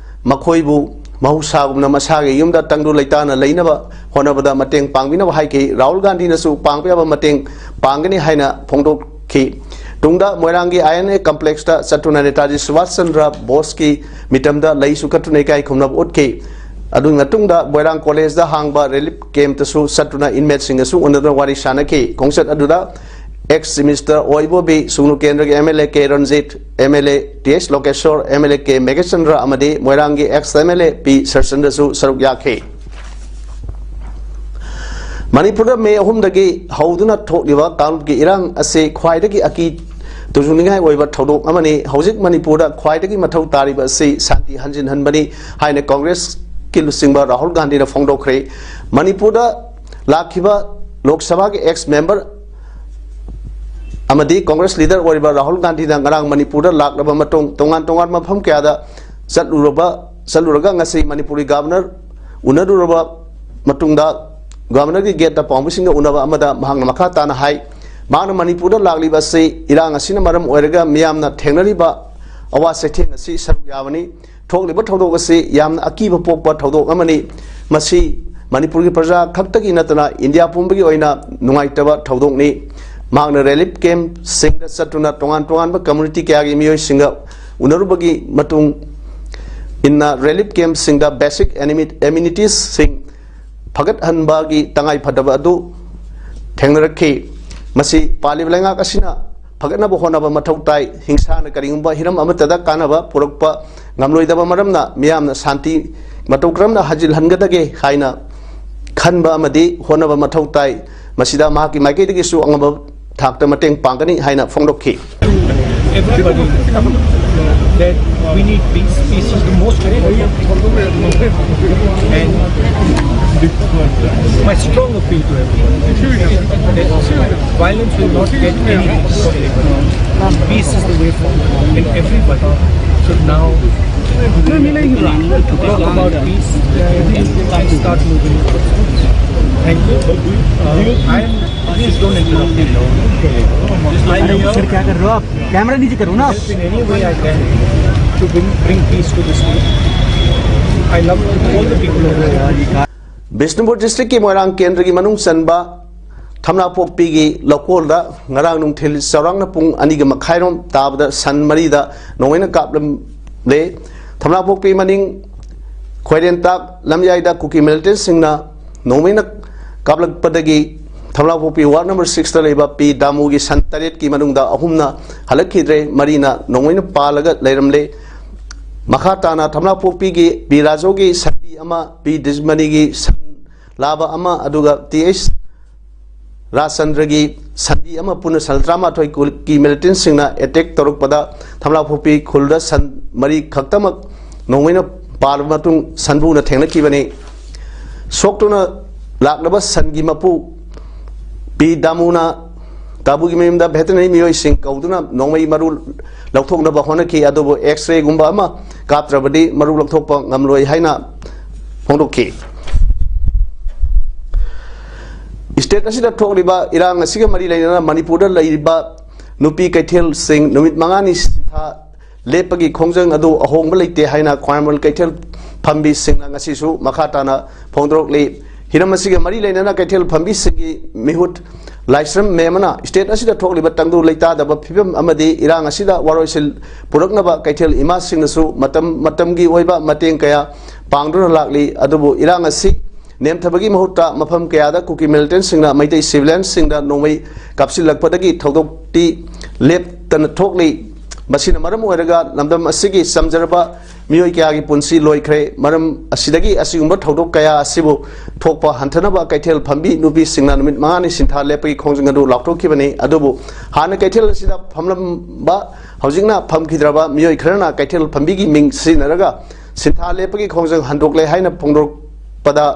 ꯃꯈꯣꯏꯕꯨ ꯃꯍꯧꯁꯥꯒꯨꯝꯅ ꯃꯁꯥꯒꯤ ꯌꯨꯝꯗ ꯇꯪꯗꯨ ꯂꯩꯇꯥꯅ ꯂꯩꯅꯕ ꯍꯣꯠꯅꯕꯗ ꯃꯇꯦꯡ ꯄꯥꯡꯕꯤꯅꯕ ꯍꯥꯏꯈꯤ꯫ ꯔꯥꯍꯨꯜ ꯒꯥꯟꯙꯤꯅꯁꯨ ꯄꯥꯡꯕ ꯌꯥꯕ ꯃꯇꯦꯡ ꯄꯥꯡꯒꯅꯤ ꯍꯥꯏꯅ ꯐꯣꯡꯗꯣꯛꯈꯤ꯫ ꯇꯨꯡꯗ ꯃꯣꯏꯔꯥꯡꯒꯤ ꯑꯥꯏ ꯑꯦꯟ ꯑꯦ ꯀꯝꯄ꯭ꯂꯦꯛꯁꯇ ꯆꯠꯇꯨꯅ ꯅꯦꯇꯥꯖꯤ ꯁꯨꯚꯥꯁ ꯆꯟꯗ꯭ꯔ ꯕꯣꯁꯀꯤ ꯃꯤꯇꯝꯗ ꯂꯩꯁꯨ ꯀꯠꯇꯨꯅ ꯏꯀꯥꯏ ꯈꯨꯝꯅꯕ ꯎꯠꯈꯤ꯫ ꯑꯗꯨꯒꯤ ꯃꯇꯨꯡꯗ ꯃꯣꯏꯔꯥꯡ ꯀꯣꯂꯦꯖꯗ ꯍꯥꯡꯕ ꯔꯤꯂꯤꯐ ꯀꯦꯝꯞꯇꯁꯨ ꯆꯠꯇꯨꯅ ꯏꯟꯃꯦꯠꯁꯤꯡꯒꯁꯨ ꯎꯅꯗꯨꯅ ꯋꯥꯔꯤ ꯁꯥꯟꯅꯈꯤ꯫ ꯈꯣꯡꯆꯠ ꯑꯗꯨꯗ ꯑꯦꯛꯁ ꯆꯤꯐ ꯃꯤꯅꯤꯁꯇꯔ ꯑꯣ ꯏꯕꯣꯕꯤ, ꯁꯨꯡꯅꯨ ꯀꯦꯟꯗ꯭ꯔꯒꯤ M L A K Ranjit, M L A T S Lokeshwar, M L A K Meghachandra ꯑꯃꯗꯤ ꯃꯣꯏꯔꯥꯡꯒꯤ ex M L A P ꯁꯔꯆꯟꯗ꯭ꯔꯁꯨ ꯁꯔꯨꯛ ꯌꯥꯈꯤ꯫ ꯃꯅꯤꯄꯨꯔꯗ ꯃꯦ ꯑꯍꯨꯝꯗꯒꯤ ꯍꯧꯗꯨꯅ ꯊꯣꯛꯂꯤꯕ ꯀꯥꯡꯂꯨꯞꯀꯤ ꯏꯔꯥꯡ ꯑꯁꯤ ꯈ꯭ꯋꯥꯏꯗꯒꯤ ꯑꯀꯤ ꯇꯨꯖꯨꯡꯅꯤꯡꯉꯥꯏ ꯑꯣꯏꯕ ꯊꯧꯗꯣꯛ ꯑꯃꯅꯤ꯫ ꯍꯧꯖꯤꯛ ꯃꯅꯤꯄꯨꯔꯗ ꯈ꯭ꯋꯥꯏꯗꯒꯤ ꯃꯊꯧ ꯇꯥꯔꯤꯕ ꯑꯁꯤ ꯁꯥꯟꯇꯤ ꯍꯟꯖꯤꯟꯍꯟꯕꯅꯤ ꯍꯥꯏꯅ ꯀꯣꯡꯒ꯭ꯔꯦꯁꯀꯤ ꯂꯨꯆꯤꯡꯕ ꯔꯥꯍꯨꯜ ꯒꯥꯟꯙꯤꯅ ꯐꯣꯡꯗꯣꯛꯈ꯭ꯔꯦ꯫ ꯃꯅꯤꯄꯨꯔꯗ ꯂꯥꯛꯈꯤꯕ ꯂꯣꯛ ꯁꯚꯥꯒꯤ ꯑꯦꯛꯁ ꯃꯦꯝꯕꯔ ꯑꯃꯗꯤ ꯀꯣꯡꯒ꯭ꯔꯦꯁ ꯂꯤꯗꯔ ꯑꯣꯏꯔꯤꯕ ꯔꯥꯍꯨꯜ ꯒꯥꯟꯙꯤꯅ ꯉꯔꯥꯡ ꯃꯅꯤꯄꯨꯔꯗ ꯂꯥꯛꯂꯕ ꯃꯇꯨꯡ ꯇꯣꯉꯥꯟ ꯇꯣꯉꯥꯟꯕ ꯃꯐꯝ ꯀꯌꯥꯗ ꯆꯠꯂꯨꯔꯕ, ꯆꯠꯂꯨꯔꯒ ꯉꯁꯤ ꯃꯅꯤꯄꯨꯔꯒꯤ ꯒꯚꯔꯅꯔ ꯎꯅꯔꯨꯔꯕ ꯃꯇꯨꯡꯗ ꯒꯚꯔꯅꯔꯒꯤ ꯒꯦꯠꯇ ꯄꯥꯎꯃꯤꯁꯤꯡꯒ ꯎꯅꯕ ꯑꯃꯗ ꯃꯍꯥꯛꯅ ꯃꯈꯥ ꯇꯥꯅ ꯍꯥꯏ, ꯃꯍꯥꯛꯅ ꯃꯅꯤꯄꯨꯔꯗ ꯂꯥꯛꯂꯤꯕ ꯑꯁꯤ ꯏꯔꯥꯡ ꯑꯁꯤꯅ ꯃꯔꯝ ꯑꯣꯏꯔꯒ ꯃꯤꯌꯥꯝꯅ ꯊꯦꯡꯅꯔꯤꯕ ꯑꯋꯥ ꯆꯩꯊꯦꯡ ꯑꯁꯤ ꯁꯔꯨꯛ ꯌꯥꯕꯅꯤ꯫ ꯊꯣꯛꯂꯤꯕ ꯊꯧꯗꯣꯛ ꯑꯁꯤ ꯌꯥꯝꯅ ꯑꯀꯤꯕ ꯄꯣꯛꯄ ꯊꯧꯗꯣꯛ ꯑꯃꯅꯤ꯫ ꯃꯁꯤ ꯃꯅꯤꯄꯨꯔꯒꯤ ꯄ꯭ꯔꯖꯥ ꯈꯛꯇꯒꯤ ꯅꯠꯇꯅ ꯏꯟꯗꯤꯌꯥ ꯄꯨꯝꯕꯒꯤ ꯑꯣꯏꯅ ꯅꯨꯡꯉꯥꯏꯇꯕ ꯊꯧꯗꯣꯛꯅꯤ꯫ ꯃꯍꯥꯛꯅ ꯔꯤꯂꯤꯐ ꯀꯦꯝꯞꯁꯤꯡꯗ ꯆꯠꯇꯨꯅ ꯇꯣꯉꯥꯟ ꯇꯣꯉꯥꯟꯕ ꯀꯝꯃ꯭ꯌꯨꯅꯤꯇꯤ ꯀꯌꯥꯒꯤ ꯃꯤꯑꯣꯏꯁꯤꯡꯒ ꯎꯅꯔꯨꯕꯒꯤ ꯃꯇꯨꯡ ꯏꯟꯅ ꯔꯤꯂꯤꯐ ꯀꯦꯝꯞꯁꯤꯡꯗ ꯕꯦꯁꯤꯛ ꯑꯦꯃꯤꯅꯤꯇꯤꯁꯁꯤꯡ ꯐꯒꯠꯍꯟꯕꯒꯤ ꯇꯉꯥꯏ ꯐꯗꯕ ꯑꯗꯨ ꯊꯦꯡꯅꯔꯛꯈꯤ꯫ ꯃꯁꯤ ꯄꯥꯜꯂꯤꯕ ꯂꯩꯉꯥꯛ ꯑꯁꯤꯅ ꯐꯒꯠꯅꯕ ꯍꯣꯠꯅꯕ ꯃꯊꯧ ꯇꯥꯏ꯫ ꯍꯤꯡꯁꯥꯅ ꯀꯔꯤꯒꯨꯝꯕ ꯍꯤꯔꯝ ꯑꯃꯠꯇꯗ ꯀꯥꯟꯅꯕ ꯄꯨꯔꯛꯄ ꯉꯝꯂꯣꯏꯗꯕ ꯃꯔꯝꯅ ꯃꯤꯌꯥꯝꯅ ꯁꯥꯟꯇꯤ ꯃꯇꯧ ꯀꯔꯝꯅ ꯍꯟꯖꯤꯜꯍꯟꯒꯗꯒꯦ ꯍꯥꯏꯅ ꯈꯟꯕ ꯑꯃꯗꯤ ꯍꯣꯠꯅꯕ ꯃꯊꯧ ꯇꯥꯏ꯫ ꯃꯁꯤꯗ ꯃꯍꯥꯛꯀꯤ ꯃꯥꯏꯀꯩꯗꯒꯤꯁꯨ ꯑꯉꯝꯕ ꯊꯥꯛꯇ ꯃꯇꯦꯡ ꯄꯥꯡꯒꯅꯤ ꯍꯥꯏꯅ ꯐꯣꯡꯗꯣꯛꯈꯤ꯫ Everybody know that we need peace. Peace is the most important. And my strong appeal to everyone that violence will not get anything from it. Peace is the way forward. And everybody should now talk about peace and start moving. Thank you. Uh, I am, please don't interrupt me. I am here क्या कर रहे हो आप? कैमरा नीचे करो ना. In any way I can to bring, bring peace to this state. I love all the people of this state. Bishnupur ꯗꯤꯁꯇ꯭ꯔꯤꯛꯀꯤ ꯃꯣꯏꯔꯥꯡ ꯀꯦꯟꯗ꯭ꯔꯒꯤ ꯃꯅꯨꯡ ꯆꯟꯕ ꯊꯝꯅꯥꯄꯣꯛꯄꯤꯒꯤ ꯂꯧꯀꯣꯜꯗ ꯉꯔꯥꯡ ꯅꯨꯡꯊꯤꯜ ꯆꯥꯎꯔꯥꯛꯅ ꯄꯨꯡ ꯑꯅꯤꯒ ꯃꯈꯥꯏꯔꯣꯝ ꯇꯥꯕꯗ ꯁꯟ ꯃꯔꯤꯗ ꯅꯣꯡꯃꯩꯅ ꯀꯥꯞꯂꯝꯂꯦ꯫ ꯊꯝꯅꯥꯄꯣꯛꯄꯤ ꯃꯅꯤꯡ ꯈ꯭ꯋꯥꯏꯔꯦꯟꯇꯥꯛ ꯂꯝꯌꯥꯏꯗ ꯀꯨꯀꯤ ꯃꯤꯂꯤꯇꯦꯟꯁꯤꯡꯅ ꯅꯣꯡꯃꯩꯅ ꯀꯥꯞꯂꯛꯄꯗꯒꯤ ꯊꯝꯅꯥꯄꯣꯛꯄꯤ ꯋꯥꯔꯗ ꯅꯝꯕꯔ ꯁꯤꯛꯁꯇ ꯂꯩꯕ ꯄꯤ ꯗꯥꯃꯨꯒꯤ ꯁꯟ ꯇꯔꯦꯠꯀꯤ ꯃꯅꯨꯡꯗ ꯑꯍꯨꯝꯅ ꯍꯜꯂꯛꯈꯤꯗ꯭ꯔꯦ, ꯃꯔꯤꯅ ꯅꯣꯡꯃꯩꯅ ꯄꯥꯜꯂꯒ ꯂꯩꯔꯝꯂꯦ꯫ ꯃꯈꯥ ꯇꯥꯅ ꯊꯝꯅꯥꯄꯣꯛꯄꯤꯒꯤ ꯄꯤ ꯔꯥꯖꯣꯒꯤ ꯁꯟꯕꯤ ꯑꯃ, ꯄꯤ ꯗꯤꯖꯃꯅꯤꯒꯤ ꯁꯟ ꯂꯥꯕ ꯑꯃ, ꯑꯗꯨꯒ ꯇꯤ ꯑꯩꯆ ꯔꯥꯖꯆꯟꯗ꯭ꯔꯒꯤ ꯁꯟꯕꯤ ꯑꯃ ꯄꯨꯟꯅ ꯁꯟ ꯇꯔꯥꯃꯥꯊꯣꯏ ꯀꯨꯀꯤ ꯃꯤꯂꯤꯇꯦꯟꯁꯤꯡꯅ ꯑꯦꯇꯦꯛ ꯇꯧꯔꯛꯄꯗ ꯊꯝꯅꯥꯄꯣꯛꯄꯤ ꯈꯨꯜꯗ ꯁꯟ ꯃꯔꯤ ꯈꯛꯇꯃꯛ ꯅꯣꯡꯃꯩꯅ ꯄꯥꯜꯂꯕ ꯃꯇꯨꯡ ꯁꯟꯕꯨꯅ ꯊꯦꯡꯅꯈꯤꯕꯅꯤ꯫ ꯁꯣꯛꯇꯨꯅ ꯂꯥꯛꯂꯕ ꯁꯟꯒꯤ ꯃꯄꯨ ꯄꯤ ꯗꯥꯃꯨꯅ ꯀꯥꯕꯨꯒꯤ ꯃꯌꯨꯝꯗ ꯚꯦꯇꯦꯅꯔꯤ ꯃꯤꯑꯣꯏꯁꯤꯡ ꯀꯧꯗꯨꯅ ꯅꯣꯡꯃꯩ ꯃꯔꯨ ꯂꯧꯊꯣꯛꯅꯕ ꯍꯣꯠꯅꯈꯤ, ꯑꯗꯨꯕꯨ ꯑꯦꯛꯁꯔꯦꯒꯨꯝꯕ ꯑꯃ ꯀꯥꯞꯇ꯭ꯔꯕꯗꯤ ꯃꯔꯨ ꯂꯧꯊꯣꯛꯄ ꯉꯝꯂꯣꯏ ꯍꯥꯏꯅ ꯐꯣꯡꯗꯣꯛꯈꯤ꯫ ꯁ꯭ꯇꯦꯠ ꯑꯁꯤꯗ ꯊꯣꯛꯂꯤꯕ ꯏꯔꯥꯡ ꯑꯁꯤꯒ ꯃꯔꯤ ꯂꯩꯅꯅ ꯃꯅꯤꯄꯨꯔꯗ ꯂꯩꯔꯤꯕ ꯅꯨꯄꯤ ꯀꯩꯊꯦꯜꯁꯤꯡ ꯅꯨꯃꯤꯠ ꯃꯉꯥꯅꯤ ꯁꯤꯟꯊꯥ ꯂꯦꯞꯄꯒꯤ ꯈꯣꯡꯖꯪ ꯑꯗꯨ ꯑꯍꯣꯡꯕ ꯂꯩꯇꯦ ꯍꯥꯏꯅ ꯈ꯭ꯋꯥꯏꯔꯝꯕꯟ ꯀꯩꯊꯦꯜ ꯐꯝꯕꯤꯁꯤꯡꯅ ꯉꯁꯤꯁꯨ ꯃꯈꯥ ꯇꯥꯅ ꯐꯣꯡꯗꯣꯔꯛꯂꯤ꯫ ꯍꯤꯔꯝ ꯑꯁꯤꯒ ꯃꯔꯤ ꯂꯩꯅꯅ ꯀꯩꯊꯦꯜ ꯐꯝꯕꯤꯁꯤꯡꯒꯤ ꯃꯤꯍꯨꯠ ꯂꯥꯏꯁ꯭ꯔꯝ ꯃꯦꯝ ꯑꯃꯅ state ꯑꯁꯤꯗ ꯊꯣꯛꯂꯤꯕ ꯇꯪꯗꯨ ꯂꯩꯇꯥꯗꯕ ꯐꯤꯕꯝ ꯑꯃꯗꯤ ꯏꯔꯥꯡ ꯑꯁꯤꯗ ꯋꯥꯔꯣꯏꯁꯤꯟ ꯄꯨꯔꯛꯅꯕ ꯀꯩꯊꯦꯜ ꯏꯃꯥꯁꯤꯡꯅꯁꯨ ꯃꯇꯝ ꯃꯇꯝꯒꯤ ꯑꯣꯏꯕ ꯃꯇꯦꯡ ꯀꯌꯥ ꯄꯥꯡꯗꯨꯅ ꯂꯥꯛꯂꯤ꯫ ꯑꯗꯨꯕꯨ ꯏꯔꯥꯡ ꯑꯁꯤ ꯅꯦꯝꯊꯕꯒꯤ ꯃꯍꯨꯠꯇ ꯃꯐꯝ ꯀꯌꯥꯗ ꯀꯨꯀꯤ militantꯁꯤꯡꯅ ꯃꯩꯇꯩ civilianꯁꯤꯡꯗ ꯅꯣꯡꯃꯩ ꯀꯥꯞꯁꯤꯜꯂꯛꯄꯗꯒꯤ ꯊꯧꯗꯣꯛꯇꯤ ꯂꯦꯞꯇꯅ ꯊꯣꯛꯂꯤ꯫ ꯃꯁꯤꯅ ꯃꯔꯝ ꯑꯣꯏꯔꯒ ꯂꯝꯗꯝ ꯑꯁꯤꯒꯤ ꯆꯝꯖꯔꯕ ꯃꯤꯑꯣꯏ ꯀꯌꯥꯒꯤ ꯄꯨꯟꯁꯤ ꯂꯣꯏꯈ꯭ꯔꯦ꯫ ꯃꯔꯝ ꯑꯁꯤꯗꯒꯤ ꯑꯁꯤꯒꯨꯝꯕ ꯊꯧꯗꯣꯛ ꯀꯌꯥ ꯑꯁꯤꯕꯨ ꯊꯣꯛꯄ ꯍꯟꯊꯅꯕ ꯀꯩꯊꯦꯜ ꯐꯝꯕꯤ ꯅꯨꯄꯤꯁꯤꯡꯅ ꯅꯨꯃꯤꯠ ꯃꯉꯥꯅꯤ ꯁꯤꯟꯊꯥ ꯂꯦꯞꯄꯒꯤ ꯈꯣꯡꯖꯪ ꯑꯗꯨ ꯂꯥꯎꯊꯣꯛꯈꯤꯕꯅꯤ꯫ ꯑꯗꯨꯕꯨ ꯍꯥꯟꯅ ꯀꯩꯊꯦꯜ ꯑꯁꯤꯗ ꯐꯝꯂꯝꯕ, ꯍꯧꯖꯤꯛꯅ ꯐꯝꯈꯤꯗ꯭ꯔꯕ ꯃꯤꯑꯣꯏ ꯈꯔꯅ ꯀꯩꯊꯦꯜ ꯐꯝꯕꯤꯒꯤ ꯃꯤꯡ ꯁꯤꯖꯤꯟꯅꯔꯒ ꯁꯤꯟꯊꯥ ꯂꯦꯞꯄꯒꯤ ꯈꯣꯡꯖꯪ ꯍꯟꯗꯣꯛꯂꯦ ꯍꯥꯏꯅ ꯐꯣꯡꯗꯣꯔꯛꯄꯗ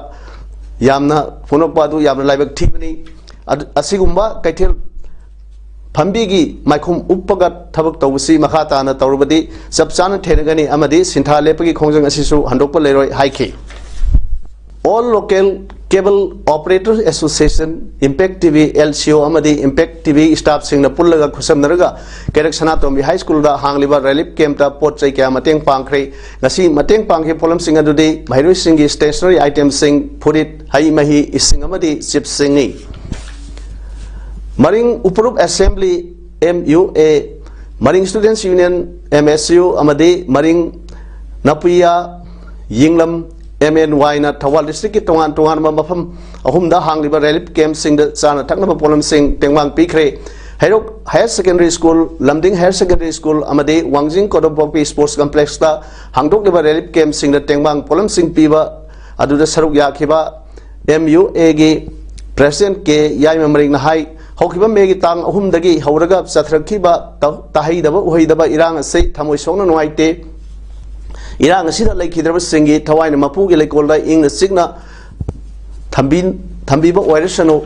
ꯌꯥꯝꯅ, ꯐꯣꯡꯗꯣꯛꯄ ꯑꯗꯨ ꯌꯥꯝꯅ ꯂꯥꯏꯕꯛ ꯊꯤꯕꯅꯤ꯫ ꯑꯗꯨ, ꯑꯁꯤꯒꯨꯝꯕ ꯀꯩꯊꯦꯜ ꯐꯝꯕꯤꯒꯤ ꯃꯥꯏꯈꯨꯝ ꯎꯞꯄꯒ ꯊꯕꯛ ꯇꯧꯕꯁꯤ ꯃꯈꯥ ꯇꯥꯅ ꯇꯧꯔꯕꯗꯤ ꯆꯞ ꯆꯥꯅ ꯊꯦꯡꯅꯒꯅꯤ ꯑꯃꯗꯤ ꯁꯤꯟꯊꯥ ꯂꯦꯞꯄꯒꯤ ꯈꯣꯡꯖꯪ ꯑꯁꯤꯁꯨ ꯍꯟꯗꯣꯛꯄ ꯂꯩꯔꯣꯏ ꯍꯥꯏꯈꯤ꯫ All Local Cable Operator Association, Impact TV, LCO ꯑꯃꯗꯤ Impact TV staffꯁꯤꯡꯅ ꯄꯨꯜꯂꯒ ꯈꯨꯠꯁꯝꯅꯔꯒ ꯀꯩꯔꯛ ꯁꯅꯥꯇꯣꯝꯕꯤ High Schoolꯗ ꯍꯥꯡꯂꯤꯕ relief campꯇ ꯄꯣꯠ ꯆꯩ ꯀꯌꯥ ꯃꯇꯦꯡ ꯄꯥꯡꯈ꯭ꯔꯦ꯫ ꯉꯁꯤ ꯃꯇꯦꯡ ꯄꯥꯡꯈꯤꯕ ꯄꯣꯠꯂꯝꯁꯤꯡ ꯑꯗꯨꯗꯤ ꯃꯍꯩꯔꯣꯏꯁꯤꯡꯒꯤ stationery itemꯁꯤꯡ, ꯐꯨꯔꯤꯠ, ꯍꯩ ꯃꯍꯤ, ꯏꯁꯤꯡ ꯑꯃꯗꯤ chipsꯁꯤꯡꯅꯤ꯫ ꯃꯔꯤꯡ ꯎꯄꯔꯨꯞ Assembly, MUA, ꯃꯔꯤꯡ Students Union, MSU, ꯑꯃꯗꯤ ꯃꯔꯤꯡ ꯅꯄꯨꯏꯌꯥ ꯌꯦꯡꯂꯝ, MNYꯅ ꯊꯧꯕꯥꯜ districtꯀꯤ ꯇꯣꯉꯥꯟ ꯇꯣꯉꯥꯟꯕ ꯃꯐꯝ ꯑꯍꯨꯝꯗ ꯍꯥꯡꯂꯤꯕ relief campꯁꯤꯡꯗ ꯆꯥꯅ ꯊꯛꯅꯕ ꯄꯣꯠꯂꯝꯁꯤꯡ ꯇꯦꯡꯕꯥꯡ ꯄꯤꯈ꯭ꯔꯦ꯫ ꯍꯩꯔꯣꯛ Higher Secondary School, ꯂꯝꯗꯤꯡ Higher Secondary School ꯑꯃꯗꯤ ꯋꯥꯡꯖꯤꯡ ꯀꯣꯗꯣꯝꯄꯣꯛꯄꯤ Sports Complexꯇ ꯍꯥꯡꯗꯣꯛꯂꯤꯕ relief campꯁꯤꯡꯗ ꯇꯦꯡꯕꯥꯡ ꯄꯣꯠꯂꯝꯁꯤꯡ ꯄꯤꯕ ꯑꯗꯨꯗ ꯁꯔꯨꯛ ꯌꯥꯈꯤꯕ MUAꯒꯤ President ꯀꯦ ꯌꯥꯏꯃ ꯃꯔꯤꯡꯅ ꯍꯥꯏ, ꯍꯧꯈꯤꯕ ꯃꯦꯒꯤ ꯇꯥꯡ ꯑꯍꯨꯝꯗꯒꯤ ꯍꯧꯔꯒ ꯆꯠꯊꯔꯛꯈꯤꯕ ꯇ-, ꯇꯥꯍꯩꯗꯕ ꯎꯍꯩꯗꯕ ꯏꯔꯥꯡ ꯑꯁꯤ ꯊꯃꯣꯏ ꯁꯣꯛꯅ ꯅꯨꯡꯉꯥꯏꯇꯦ꯫ ꯏꯔꯥꯡ ꯑꯁꯤꯗ ꯂꯩꯈꯤꯗ꯭ꯔꯕꯁꯤꯡꯒꯤ ꯊꯋꯥꯏꯅ ꯃꯄꯨꯒꯤ ꯂꯩꯀꯣꯜꯗ ꯏꯪꯅ ꯆꯤꯛꯅ ꯊꯝꯕꯤ-, ꯊꯝꯕꯤꯕ ꯑꯣꯏꯔꯁꯅꯨ꯫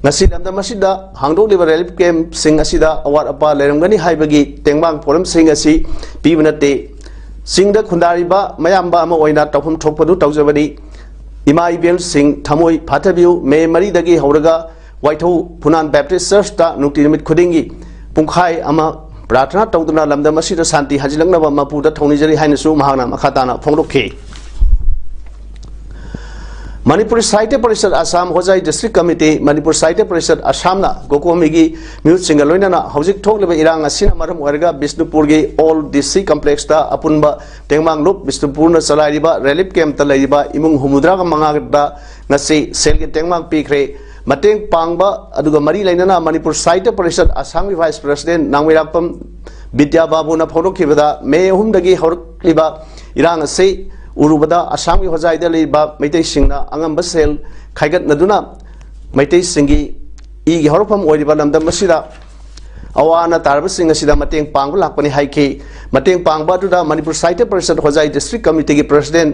ꯉꯁꯤ ꯂꯝꯗꯝ ꯑꯁꯤꯗ ꯍꯥꯡꯗꯣꯛꯂꯤꯕ relief campꯁꯤꯡ ꯑꯁꯤꯗ ꯑꯋꯥꯠ ꯑꯄꯥ ꯂꯩꯔꯝꯒꯅꯤ ꯍꯥꯏꯕꯒꯤ ꯇꯦꯡꯕꯥꯡ ꯄꯣꯠꯂꯝꯁꯤꯡ ꯑꯁꯤ ꯄꯤꯕ ꯅꯠꯇꯦ꯫ ꯆꯤꯡꯗ ꯈꯨꯟꯗꯥꯔꯤꯕ ꯃꯌꯥꯝꯕ ꯑꯃ ꯑꯣꯏꯅ ꯇꯧꯐꯝ ꯊꯣꯛꯄꯗꯨ ꯇꯧꯖꯕꯅꯤ꯫ ꯏꯃꯥ ꯏꯕꯦꯜꯁꯤꯡ ꯊꯃꯣꯏ ꯐꯥꯊꯕꯤꯌꯨ꯫ ꯃꯦ ꯃꯔꯤꯗꯒꯤ ꯍꯧꯔꯒ ꯋꯥꯏꯊꯧ ꯐꯨꯅꯥꯟ Baptist Churchꯇ ꯅꯨꯡꯇꯤ ꯅꯨꯃꯤꯠ ꯈꯨꯗꯤꯡꯒꯤ ꯄꯨꯡꯈꯥꯏ ꯑꯃ ꯄ꯭ꯔꯥꯔꯊꯅꯥ ꯇꯧꯗꯨꯅ ꯂꯝꯗꯝ ꯑꯁꯤꯗ ꯁꯥꯟꯇꯤ ꯍꯟꯖꯤꯜꯂꯛꯅꯕ ꯃꯄꯨꯗ ꯊꯧꯅꯤꯖꯔꯤ ꯍꯥꯏꯅꯁꯨ ꯃꯍꯥꯛꯅ ꯃꯈꯥ ꯇꯥꯅ ꯐꯣꯡꯗꯣꯛꯈꯤ꯫ ꯃꯅꯤꯄꯨꯔ ꯁꯥꯍꯤꯇ꯭ꯌ ꯄꯔꯤꯁꯠ ꯑꯁꯥꯝ ꯍꯣꯖꯥꯏ ꯗꯤꯁꯇ꯭ꯔꯤꯛ ꯀꯃꯤꯇꯤ, ꯃꯅꯤꯄꯨꯔ ꯁꯥꯍꯤꯇ꯭ꯌ ꯄꯔꯤꯁꯠ ꯑꯁꯥꯝꯅ ꯒꯣꯀꯣꯃꯤꯒꯤ ꯃꯤꯍꯨꯠꯁꯤꯡꯒ ꯂꯣꯏꯅꯅ ꯍꯧꯖꯤꯛ ꯊꯣꯛꯂꯤꯕ ꯏꯔꯥꯡ ꯑꯁꯤꯅ ꯃꯔꯝ ꯑꯣꯏꯔꯒ ꯕꯤꯁꯅꯨꯄꯨꯔꯒꯤ ꯑꯣꯜ ꯗꯤ ꯁꯤ ꯀꯝꯄ꯭ꯂꯦꯛꯁꯇ ꯑꯄꯨꯟꯕ ꯇꯦꯡꯃꯥꯡ ꯂꯨꯞ ꯕꯤꯁꯅꯨꯄꯨꯔꯅ ꯆꯂꯥꯏꯔꯤꯕ ꯔꯤꯂꯤꯐ ꯀꯦꯝꯞꯇ ꯂꯩꯔꯤꯕ ꯏꯃꯨꯡ ꯍꯨꯝꯐꯨꯇꯔꯥꯒ ꯃꯉꯥꯗ ꯉꯁꯤ ꯁꯦꯜꯒꯤ ꯇꯦꯡꯃꯥꯡ ꯄꯤꯈ꯭ꯔꯦ꯫ ꯃꯇꯦꯡ ꯄꯥꯡꯕ ꯑꯗꯨꯒ ꯃꯔꯤ ꯂꯩꯅꯅ ꯃꯅꯤꯄꯨꯔ ꯁꯥꯍꯤꯇ꯭ꯌ ꯄꯔꯤꯁꯠ ꯑꯁꯥꯝꯒꯤ ꯚꯥꯏꯁ ꯄ꯭ꯔꯁꯤꯗꯦꯟ ꯅꯥꯎꯃꯩꯔꯥꯛꯄꯝ ꯕꯤꯗ꯭ꯌꯥ ꯕꯥꯕꯨꯅ ꯐꯣꯡꯗꯣꯛꯈꯤꯕꯗ, ꯃꯦ ꯑꯍꯨꯝꯗꯒꯤ ꯍꯧꯔꯛꯂꯤꯕ ꯏꯔꯥꯡ ꯑꯁꯤ ꯎꯔꯨꯕꯗ ꯑꯁꯥꯝꯒꯤ ꯍꯣꯖꯥꯏꯗ ꯂꯩꯔꯤꯕ ꯃꯩꯇꯩꯁꯤꯡꯅ ꯑꯉꯝꯕ ꯁꯦꯜ ꯈꯥꯏꯒꯠꯅꯗꯨꯅ ꯃꯩꯇꯩꯁꯤꯡꯒꯤ ꯏꯒꯤ ꯍꯧꯔꯛꯐꯝ ꯑꯣꯏꯔꯤꯕ ꯂꯝꯗꯝ ꯑꯁꯤꯗ ꯑꯋꯥ ꯑꯅꯥ ꯇꯥꯔꯕꯁꯤꯡ ꯑꯁꯤꯗ ꯃꯇꯦꯡ ꯄꯥꯡꯕ ꯂꯥꯛꯄꯅꯤ ꯍꯥꯏꯈꯤ꯫ ꯃꯇꯦꯡ ꯄꯥꯡꯕ ꯑꯗꯨꯗ ꯃꯅꯤꯄꯨꯔ ꯁꯥꯍꯤꯇ꯭ꯌ ꯄꯔꯤꯁꯠ ꯍꯣꯖꯥꯏ ꯗꯤꯁꯇ꯭ꯔꯤꯛ ꯀꯃꯤꯇꯤꯒꯤ ꯄ꯭ꯔꯁꯤꯗꯦꯟ